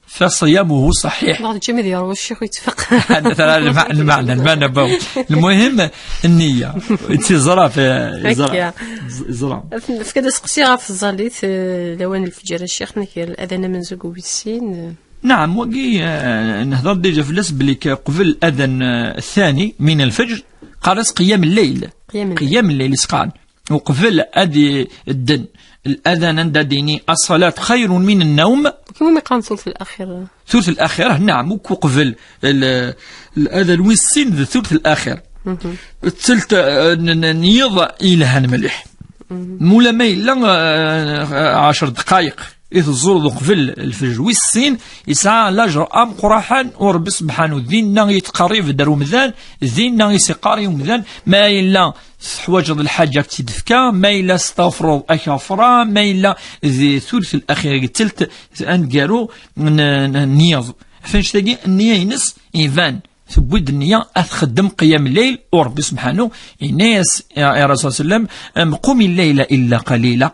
fa ṣiyamuhu ṣaḥiḥ. Neɣ teǧǧam ad yerwa ccix u yettfaq. Hada tara lma-, lmeɛna, lmeɛna baw. Lmuhim, nniya. Tiẓra, f-, iẓra. Akka. Z-, iẓra. F-, fkad aseqsi ɣef tẓallit, eh, lawan n lefǧer, a ccix, nek, adan amenzu deg wis sin, eh. Naɛam, wagi, eh, nehder déjà fell-as belli k-, qbel adan, eh, thani min lfeǧr, qqar-as qiyam lleyl. Qiyam lleyl. Qiyam lleyl i s-qqaren. Uqbel ad i-, dden, l'adan anda d-ini as-salat xayrun min nnawm. Kima mi qqaren ثلث الأخير. ثلث الأخير, naɛam, uqbel l-, l'adan wis sin d ثلث الأخير. Ttelt, eh, n, n, n yiḍ yelhan mliḥ. Mula ma yella, eh, ɛecr dqayeq i teẓẓureḍ uqbel lfejr wis sin, yesɛa lajer ameqqraḥan u Ṛebbi sebḥanu dinna i yettqerrib-d ar umdan, dinna i s-iqqar i umdan, ma yella teḥwaǧeḍ lḥaǧa ad k-tt-id-tefka, ma yella testaɣfreḍ ad k-ɣefreɣ, ma yella di ثلث الأخير, di ttelt aneggaru n, n, n yiḍ. Ɣef annect-agi, nniya-ines iban. Tewwi-d nniya ad txeddem qiyam lleyl, u Ṛebbi sebḥanu yenna-yas i, i Rasul sallam, qum الليل إلا قليلا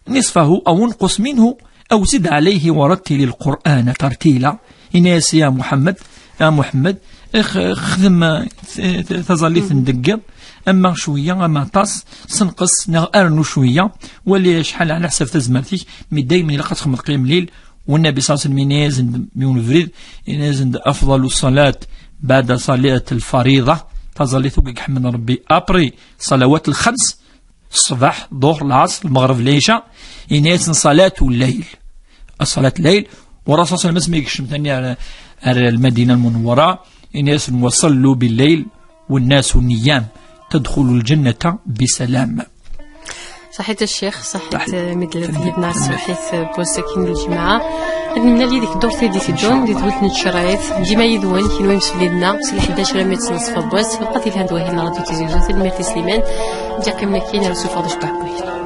نصفه أو انقص منه أو زد عليه ورتل القرآن ترتيلا. Yenna-yas, ya Muḥemmed, ya Muḥemmed, x-, xdem, eh, t-, t-, taẓallit n deg yiḍ, ama cwiya, ama aṭas, senqes, neɣ rnu cwiya, wali acḥal ɛla ḥsab tazmert-ik, mi daymen ilaq ad txedmeḍ qiyam lleyl, والنبي صلى الله عليه وسلم yenna-yasen-d yiwen ubrid, yenna-yasen-d أفضل الصلاة بعد صلاة الفريضة, taẓallit akk i iḥemmlen Ṛebbi après صلوات الخمس, ṣṣbeḥ, ḍuhr, lɛaṣr, lmeɣreb, lɛica, yenna-yasen صلاة الليل. Ṣṣalat lleyl, u Rasul sallam asmi yekcem tani ar, ar Lmadina Lmunewwara, yenna-yasen وصلوا بالليل والناس نيام تدخلوا الجنة بسلام. Ṣaḥit a ccix, ṣaḥit, ṣaḥit, eh, mi d-telliḍ yid-neɣ ṣṣbeḥ-it, eh, n wass-agi n lǧemɛa. Ad nemlal yid-k ddurt i d-iteddun di tewwurt n tcerɛit. Dima yid-wen, kenwi imsefliden-a, si lḥdac armi d ṣṣenṣef n wass, lqat ilhan d wahil n Radio Tizi Uzzu, tanemmirt i Sliman. Ǧǧiɣ-kem akkin ar usufeɣ d acebbeḥ n wahil.